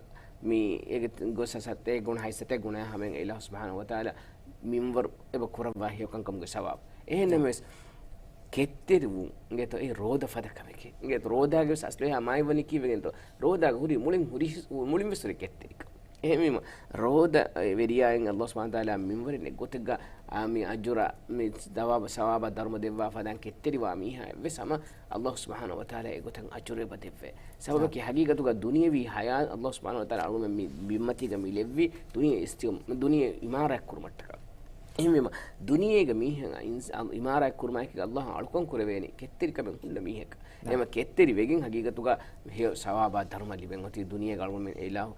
މި އޭގެ ގޮސް ސައްތޭކަ ގުނަ، ހަތް ސައްތޭކަ ގުނަ ހަމައިން އެ އިލާހު ސުބްޙާނަހޫ ވަތަޢާލާ މިންވަރު އެބަ ކުރައްވާ ހެޔޮކަންކަމުގެ ސަވާބު. އެހެންނަމަވެސް، ކެތްތެރިވުން އިނގޭތޯ އެ ރޯދަ ފަދަ ކަމެކޭ. އިނގޭތޯ ރޯދާގެ ވެސް އަސްލު އެހާ މާތްވަނީ ކީއްވެގެންތޯ؟ ރޯދާގެ ހުރީ މުޅިން ހުރި، މުޅިން ވެސް ހުރި ކެތްތެރިކަން. އެހެންވީމަ، ރޯދަ ވެރިޔާއިން އައްލާހު ސުބްޙާނަހު ވަތަޢާލާ މިންވަރެއް އެއްގޮތެއްގަ، އާ، މި އަޖުރަ، މި ސަވާބަ، ސަވާބާ ދަރުމަ ދެއްވާ ފަދައިން ކެތްތެރިވާ މީހާ އެއްވެސް ހަމަ އައްލާހު ސުބްޙާނަހު ވަތަޢާލާ އެގޮތަށް އަޖުރެއް އެބަ ދެއްވޭ. ސަބަބަކީ ހަގީގަތުގަ ދުނިޔެވީ ޙަޔާތް އައްލާހު ސުބްޙާނަހު ވަތަޢާލާ އަޅުގަނޑުމެން މި ބިންމަތީގަ މި ލެއްވީ ދުނިޔެ އިސްތި-، ދުނިޔެ ޢިމާރާތް ކުރުމަށްޓަކާ. އެހެންވީމަ، ދުނިޔޭގެ މީހެއް އިންސ-، އަ-، ޢިމާރާތް ކުރުމާއެކީގަ އައްލާހަށް އަޅުކަން ކުރެވޭނީ ކެތްތެރިކަމެއް ހުންނަ މީހަކަށް. އެހެންވީމަ ކެތްތެރި ވެގެން ހަގީގަތުގަ ހެޔޮ ސަވާބާ ދަރުމަ ލިބެން އޮތީ ދުނިޔޭގަ އަޅުގަނޑުމެން އިލާހު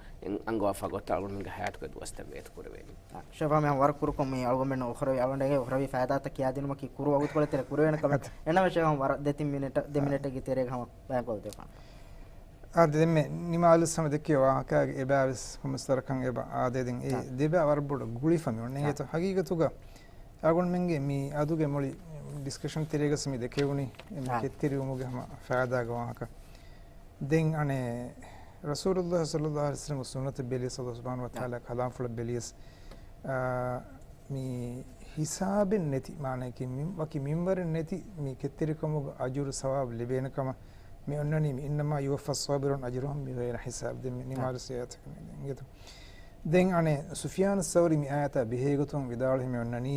އަންގަވާފަ ގޮތަށް އަޅުގަނޑުމެންގެ ޙަޔާތުގެ ދުވަސްތައް ވޭތު ކުރެވޭނީ. ޝޭޚް ފާމި ހަމަ ވަރަށް ކުރުކޮށް މި އަޅުގަނޑުމެން އުޚްރަވީ، އަޅުގަނޑުގެ އުޚްރަވީ ފައިދާތައް ކިޔާދިނުމަކީ ކުރު ވަގުތުކޮޅެއް ތެރޭ ކުރެވޭނެ ކަމެއް. އެންނަމަ ޝޭޚް ހަމަ ވަރަށް ދެތިން މިނެޓް، ދެ މިނެޓެއްގެ ތެރޭގަ ހަމަ ބަޔާންކޮށްދެއްވާނެ. އާދެ، ދެންމެ ނިމާލަސް ހަމަ ދެއްކި ވާހަކައިގެ އެބައިވެސް ކޮންމެސް ވަރަކަށް އެބަ އާދޭ. ދެން އެ ދެބަ ވަރަށް ބޮޑަށް ގުޅިފަ މި އޮންނަ އިނގޭތޯ. ހަގީގަތުގަ އަޅުގަނޑުމެންގެ މި އަދުގެ މުޅި ޑިސްކަޝަން ތެރޭގަސް މި ދެކެވުނީ އެ މި ކެތްތެރިވުމުގެ ހަމަ ފައިދާގެ ވާހަކަ. ދެން އަނެއް ރަސޫލުﷲ ޞައްލަﷲު ޢަލައިހި ވަސައްލަމްގެ ސުންނަތަށް ބެލިޔަސް، އައްލާހު ސުބްޙާނަހު ވަތަޢާލާ ކަލާމްފުޅަށް ބެލިޔަސް، އާ، މި ހިސާބެއް ނެތި މާނައަކީ މި-، ވަކި މިންވަރެއް ނެތި މި ކެތްތެރިކަމުގެ އަޖުރު ސަވާބު ލިބޭނެ ކަމަށް މި އޮންނަނީ މި، إنما يوفى الصابرون أجرهم بغير حساب. ދެން މި ނިމާލު ސިޔާތަކަށް އިނގޭތޯ. ދެން އަނެއް ސުފިޔާނު ސައުރީ މި އާޔަތާ ބެހޭގޮތުން ވިދާޅުވި މި އޮންނަނީ،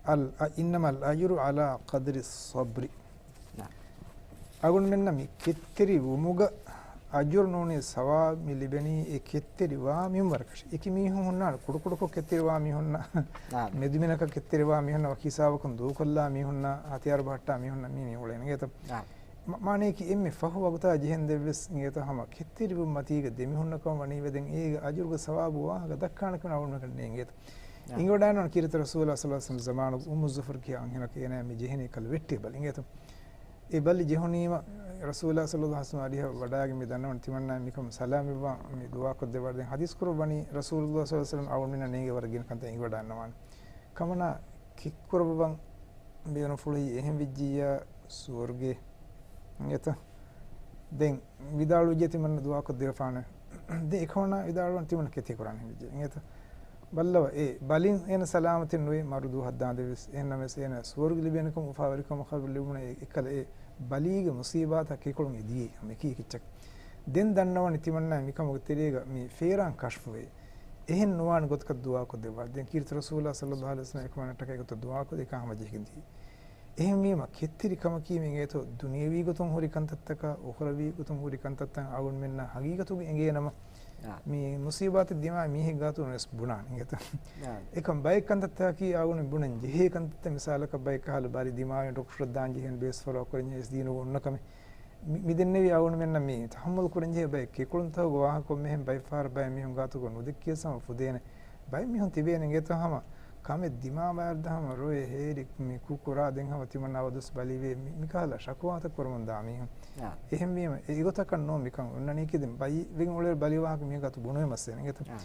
އަލް، إنما الأجر على قدر الصبر. އަޅުގަނޑުމެންނަށް މި ކެތްތެރި ވުމުގަ އަޖުރު ނޫނީ ސަވާބު މި ލިބެނީ އެ ކެތްތެރި ވާ މިންވަރަކަށް. އެކި މީހުން ހުންނާނެ ކުޑަކުޑަކޮށް ކެތްތެރިވާ މީހުންނަށް، މެދުމިނަކަށް ކެތްތެރިވާ މީހުންނަށް، ވަކި ހިސާބަކުން ދޫކޮށްލާ މީހުންނަށް، ހަތިޔާރު ބަހައްޓާ މީހުންނަށް މީ މި އުޅޭނެ އިނގޭތަ؟ މަ-، މާނައަކީ އެންމެ ފަހު ވަގުތާ ޖެހެން ދެއްވިޔަސް އިނގޭތަ ހަމަ ކެތްތެރިވުން މަތީގަ ދެމިހުންނަކަމަށް ވަނީވެ ދެން އޭގެ އަޖުރުގެ ސަވާބު ވާހަކަ ދައްކާނެ ކަމަށް އަޅުގަނޑުމެންނަށް ނޭނގޭތަ؟ އިނގިވަޑައިންނަވަން ކީރިތި ރަސޫލާ ޞައްލަﷲު ޢަލައިހި ވަސައްލަމް ޒަމާނުގަ އުއްމު ޒުފަރު ކިޔާ އަންހެނަކަށް އޭނާ މި ޖެހެނީ ކަލަ ވެއްޓި ބަލި އިނގޭތަ؟ އެ ބަލި ޖެހުނީމަ ރަސޫލާ ޞައްލަﷲު ޢަލައިހި ވަސައްލަމް އަރިހަށް ވަޑައިގެން މި ދަންނަވަން ތިމަންނާ މިކަމުން ސަލާމް ވެއްވާ މި ދުޢާކޮށްދެއްވާ. ދެން ޙަދީޘް ކުރައްވަނީ ރަސޫލުﷲ ޞައްލަﷲު ޢަލައިހި ވަސައްލަމް އަޅުގަނޑުމެންނަށް ނޭނގޭ ވަރަށް ގިނަ ކަންތައް އިނގިވަޑައިންނަވާނެ. ކަމަނާ ކެއްކުރައްވަން ބޭނުންފުޅުވީ އެހެން ވެއްޖިއްޔާ ސުވަރުގެ އިނގޭތަ؟ ދެން ވިދާޅުވެއްޖެ ތިމަންނަ ދުޢާކޮށްދެވިފާނެ. ދެން އެކަމަނާ ވިދާޅުވަން ތިމަންނަ ކެތި ކުރާނެ ހެން ވެއްޖެ އިނގޭތަ؟ ބައްލަވަ އެ ބަލިން އޭނަ ސަލާމަތެއް ނުވޭ މަރު ދުވަހަށް ދާނދެވެސް. އެހެންނަމަވެސް އޭނަ ސުވަރުގެ ލިބޭނެކަމަށް އުފާވެރިކަމަށް ޚަބަރު ލިބުނު އެ އެކަލަ އެ ބަލީގެ މުޞީބާތަށް ކެކުޅުން އެ ދިޔައީ ހަމަ އެކި އެކިއްޗަކަށް. ދެން ދަންނަވަނީ ތިމަންނާ މިކަމުގެ ތެރޭގަ މި ފޭރާން ކަޝްފުވޭ. އެހެން ނުވާނެ ގޮތަކަށް ދުޢާކޮށްދެއްވާ. ދެން ކީރިތި ރަސޫލާ ޞައްލަﷲު ޢަލައިހި ވަސައްލަމް އެކަމަނާ ޓަކައިގޮތަށް ދުޢާކޮށް އެކާ ހަމަޖެހިގެން ދިޔައީ. އެހެންވީމަ، ކެތްތެރިކަމަކީ މި އިނގޭތޯ ދުނިޔަވީ ގޮތުން ހުރި ކަންތައްތަކާ، އުޚްރަވީ ގޮތުން ހުރި ކަންތައްތައް އަޅުގަނޑުމެންނަށް ހަގީގަތުގަ އެނގޭނަމަ، އާ. މި މުޞީބާތެއް ދިމާވި މީހެއް ގާތުން ވެސް ބުނާނެ އިނގޭތޯ. އާ. އެކަމް ބައެއް ކަންތައްތަކަކީ އަޅުގަނޑު ބުނަން ޖެހޭ ކަންތައްތައް. މިސާލަކަށް ބައެއް ކަހަލަ ބަލި ދިމާވި ޑޮކްޓަރަށް ދާން ޖެހޭނެ ބޭސްފަރުވާ ކުރަން ޖެހޭ އިސް ދީނުގަ އޮންނަ ކަމެއް. މި، މި ދެންނެވީ އަޅުގަނޑުމެންނަށް މި ތަޙައްމަލު ކުރަންޖެހޭ ބައެއް ކެކުޅުންތަކުގެ ވާހަކަ ކޮންމެހެން ބައެއް ފަހަރަށް ބައެއް މީހުން ގާތުގަ ނުދެއްކިޔަސް ހަމަ ފުދޭނެ. ބައެއް މީހުން ތިބޭނެ އިނގޭތޯ ހަމަ ކަމެއް ދިމާވާއިރު ދާ ހަމަ ރޮއެ ހޭރި މި ކުކުރާ ދެން ހަމަ ތިމަންނާ އަބަދުވެސް ބަލިވޭ މި، މިކަހަލަ ޝަކުވާތައް ކުރަމުން ދާ މީހުން. އާ. އެހެންވީމަ އެ އެގޮތަކަށް ނޫން މިކަން އޮންނަނީކީ ދެން ބައިވެގެން އުޅޭ ބަލި ވާހަކަ މީހުން ގާތު ބުނުވެ މައްސަލަ އިނގޭތޯ. އާ.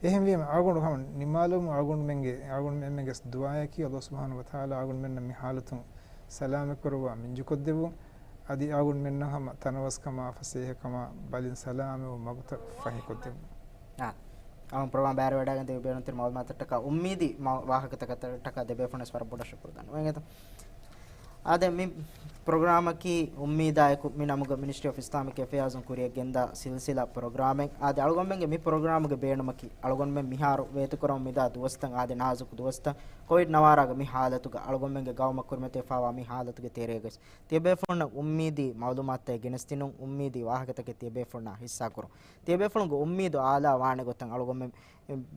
އެހެންވީމަ އަޅުގަނޑު ހަމަ ނިމާލުމު އަޅުގަނޑުމެންގެ، އަޅުގަނޑުމެންމެންގެ ދުޢާއަކީ އައްލާހު ސުބްޙާނަހު ވަތަޢާލާ އަޅުގަނޑުމެންނަށް މި ޙާލަތުން ސަލާމަތްކުރައްވާ މިންޖުކޮށްދެއްވުން. އަދި އަޅުގަނޑުމެންނަށް ހަމަ ތަނަވަސްކަމާ ފަސޭހަކަމާ ބަލިން ސަލާމަތްވުން މަގުތައް ފަހިކޮށްދެއްވުން. އާ، އަޅުގަނޑު ޕްރޮގްރާމް ބައިވެރިވެވަޑައިގެން ދެ ބޭނުންތެރި މަޢުލޫމާތަށްޓަކާ އުއްމީދީ މަ-، ވާހަކަތަކަށްޓަކާ ދެ ބޭފުޅުންވެސް ވަރަށް ބޮޑަށް ޝުކުރު ދަންނަވަން. އާދެ، މި ޕްރޮގްރާމަކީ އުއްމީދާއެކު މި ނަމުގަ މިނިސްޓްރީ އޮފް އިސްލާމިކް އެފެއާޒުން ކުރިއަށް ގެންދާ ސިލްސިލާ ޕްރޮގްރާމެއް. އާދެ، އަޅުގަނޑުމެންގެ މި ޕްރޮގްރާމުގެ ބޭނުމަކީ އަޅުގަނޑުމެން މިހާރު ވޭތުކުރަމުން މިދާ ދުވަސްތައް، އާދެ، ނާޒުކު ދުވަސްތައް، ކޮވިޑް ނަވާރާގެ މި ޙާލަތުގަ އަޅުގަނޑުމެންގެ ގައުމަށް ކުރިމަތިވެފައިވާ މި ޙާލަތުގެ ތެރޭގައި ތިޔަބޭފުޅުންނަށް އުއްމީދީ މަޢުލޫމާތުތައް ގެނެސްދިނުން، އުއްމީދީ ވާހަކަތަކެއް ތިޔަބޭފުޅުންނާ ޙިއްޞާކުރުން. ތިޔަބޭފުޅުންގެ އުއްމީދު އާލާ ވާނެ ގޮތަށް އަޅުގަނޑުމެން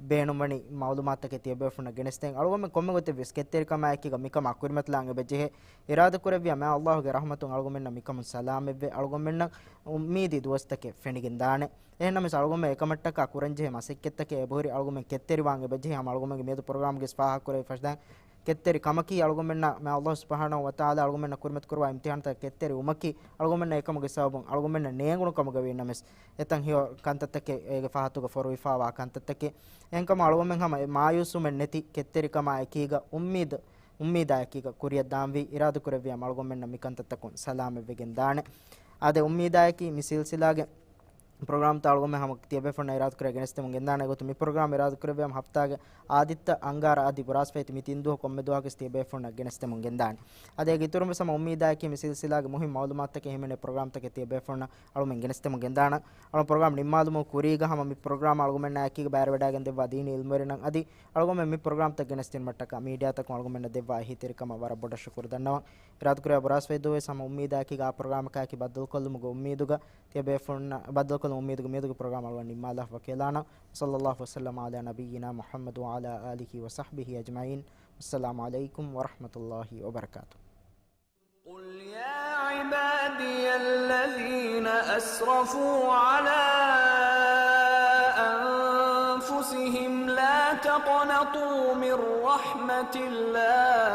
ބޭނުންވަނީ މަޢުލޫމާތުތަކެއް ތިޔަބޭފުޅުންނަށް ގެނެސްދޭން. އަޅުގަނޑުމެން ކޮންމެ ގޮތެއްވިޔަސް ކެތްތެރިކަމާއެކީގަ މިކަމާ ކުރިމަތިލާން އެބަޖެހޭ. އިރާދަކުރެއްވިޔާ މާތް އައްލާހުގެ ރަޙްމަތުން އަޅުގަނޑުމެންނަށް މިކަމުން ސަލާމަތްވެ، އަޅުގަނޑުމެންނަށް އުއްމީދީ ދުވަސްތަކެއް ފެނިގެންދާނެ. އެހެންނަމަވެސް އަޅުގަނޑުމެން އެކަމަށްޓަކާ ކުރަންޖެހޭ މަސައްކަތްތަކެއް އެބަހުރި އަޅުގަނޑުމެން ކެތްތެރިވާން އެބަޖެހޭ ހަމަ އަޅުގަނޑުމެންގެ މިއަދު ޕްރޮގްރާމްގައި ފާހަގަކުރެވި ފަށްދާން ކެތްތެރި ކަމަކީ އަޅުގަނޑުމެންނަށް މާތް އައްލާހު ސުބްޙާނަހު ވަތަޢާލާ އަޅުގަނޑުމެންނަށް ކުރިމަތިކުރައްވާ އިމްތިޙާނުތަކަށް ކެތްތެރިވުމަކީ އަޅުގަނޑުމެންނަށް އެކަމުގެ ސަބަބުން އަޅުގަނޑުމެންނަށް ނޭނގުނު ކަމުގަ ވީނަމަވެސް އެތަން ހެޔޮ ކަންތައްތަކެއް އޭގެ ފަހަތުގަ ފޮރުވިފައިވާ ކަންތައްތަކެއް. އެހެންކަމުން އަޅުގަނޑުމެން ހަމަ އެ މާޔޫސްވުމެއް ނެތި ކެތްތެރިކަމާ އެކީގަ އުއްމީދު، އުއްމީދާ އެކީގަ ކުރިއަށް ދާންވީ އިރާދަކުރެއްވިޔާ އަޅުގަނޑުމެންނަށް މިކަންތައްތަކުން ސަލާމަތްވެގެން ދާނެ. އާދެ، އުއްމީދާއަކީ މި ސިލްސިލާގެ ޕްރޮގްރާމްތައް އަޅުގަނޑުމެން ހަމަ ތިޔަބޭފުޅުންނަށް އިރާދަކުރެ ގެނެސްދެމުން ގެންދާނެ. އެގޮތުން މި ޕްރޮގްރާމް އިރާދަކުރެއްވި ހަމަ ހަފްތާގެ އާދިއްތަ އަންގާރަ އަދި ބުރާސްފައިތި މި ތިން ދުވަހަކުވެސް ތިޔަބޭފުޅުންނަށް ގެނެސްދެމުން ގެންދާނެ. އަދި އޭގެ އިތުރުން ވެސް ހަމަ އުއްމީދާއެކީ މި ސިލްސިލާގެ މުހިންމު މައުލޫމާތުތަކެއް ހިމެނޭ ޕްރޮގްރާމްތަކެއް ތިޔަބޭފުޅުންނަށް އަޅުމެން ގެނެސްދެމުން ގެންދާނަން. އަޅު ޕްރޮގްރާމް ނިންމާލުމުގެ ކުރީގަ ހަމަ މި ޕްރޮގްރާމް އަޅުގަނޑުމެންނާ އެކީގަ ބައިވެރިވެޑައިގެން ދެއްވާ ދީނީ އިލްމުވެރިންނަށް އަދި އަޅުގަނޑުމެން މި ޕްރޮގްރާމްތައް ގެނެސްދިނުމަށްޓަކާ މީޑިއާތަކުން އަޅުގަނޑުމެންނަށް ދެއްވާ އެހީތެރިކަމަށް ވަރަށް ބޮޑަށް ޝުކުރު ދަންނަވަން. އިރާދަކުރެއްވިޔާ ބުރާސްފައިތި ދުވަހުވެސް ހަމަ އުއްމީދާއެކީގަ އާ ޕްރޮގްރާމަކާއެކީ ބައްދަލުކޮށްލުމުގެ އުއްމީދުގަ ތިޔަބޭފުޅުންނަށް، ބައްދަލުކޮށްލުމުގެ އުއްމީދުގަ މިއަދުގެ ޕްރޮގްރާމް އަޅުގަނޑު ނިންމާލާފަ ކިޔަލާނަން. وصلى الله وسلم على نبينا محمد وعلى آله وصحبه أجمعين. والسلام عليكم ورحمة الله وبركاته. قل يا عبادي الذين أسرفوا على أنفسهم لا تقنطوا من رحمة الله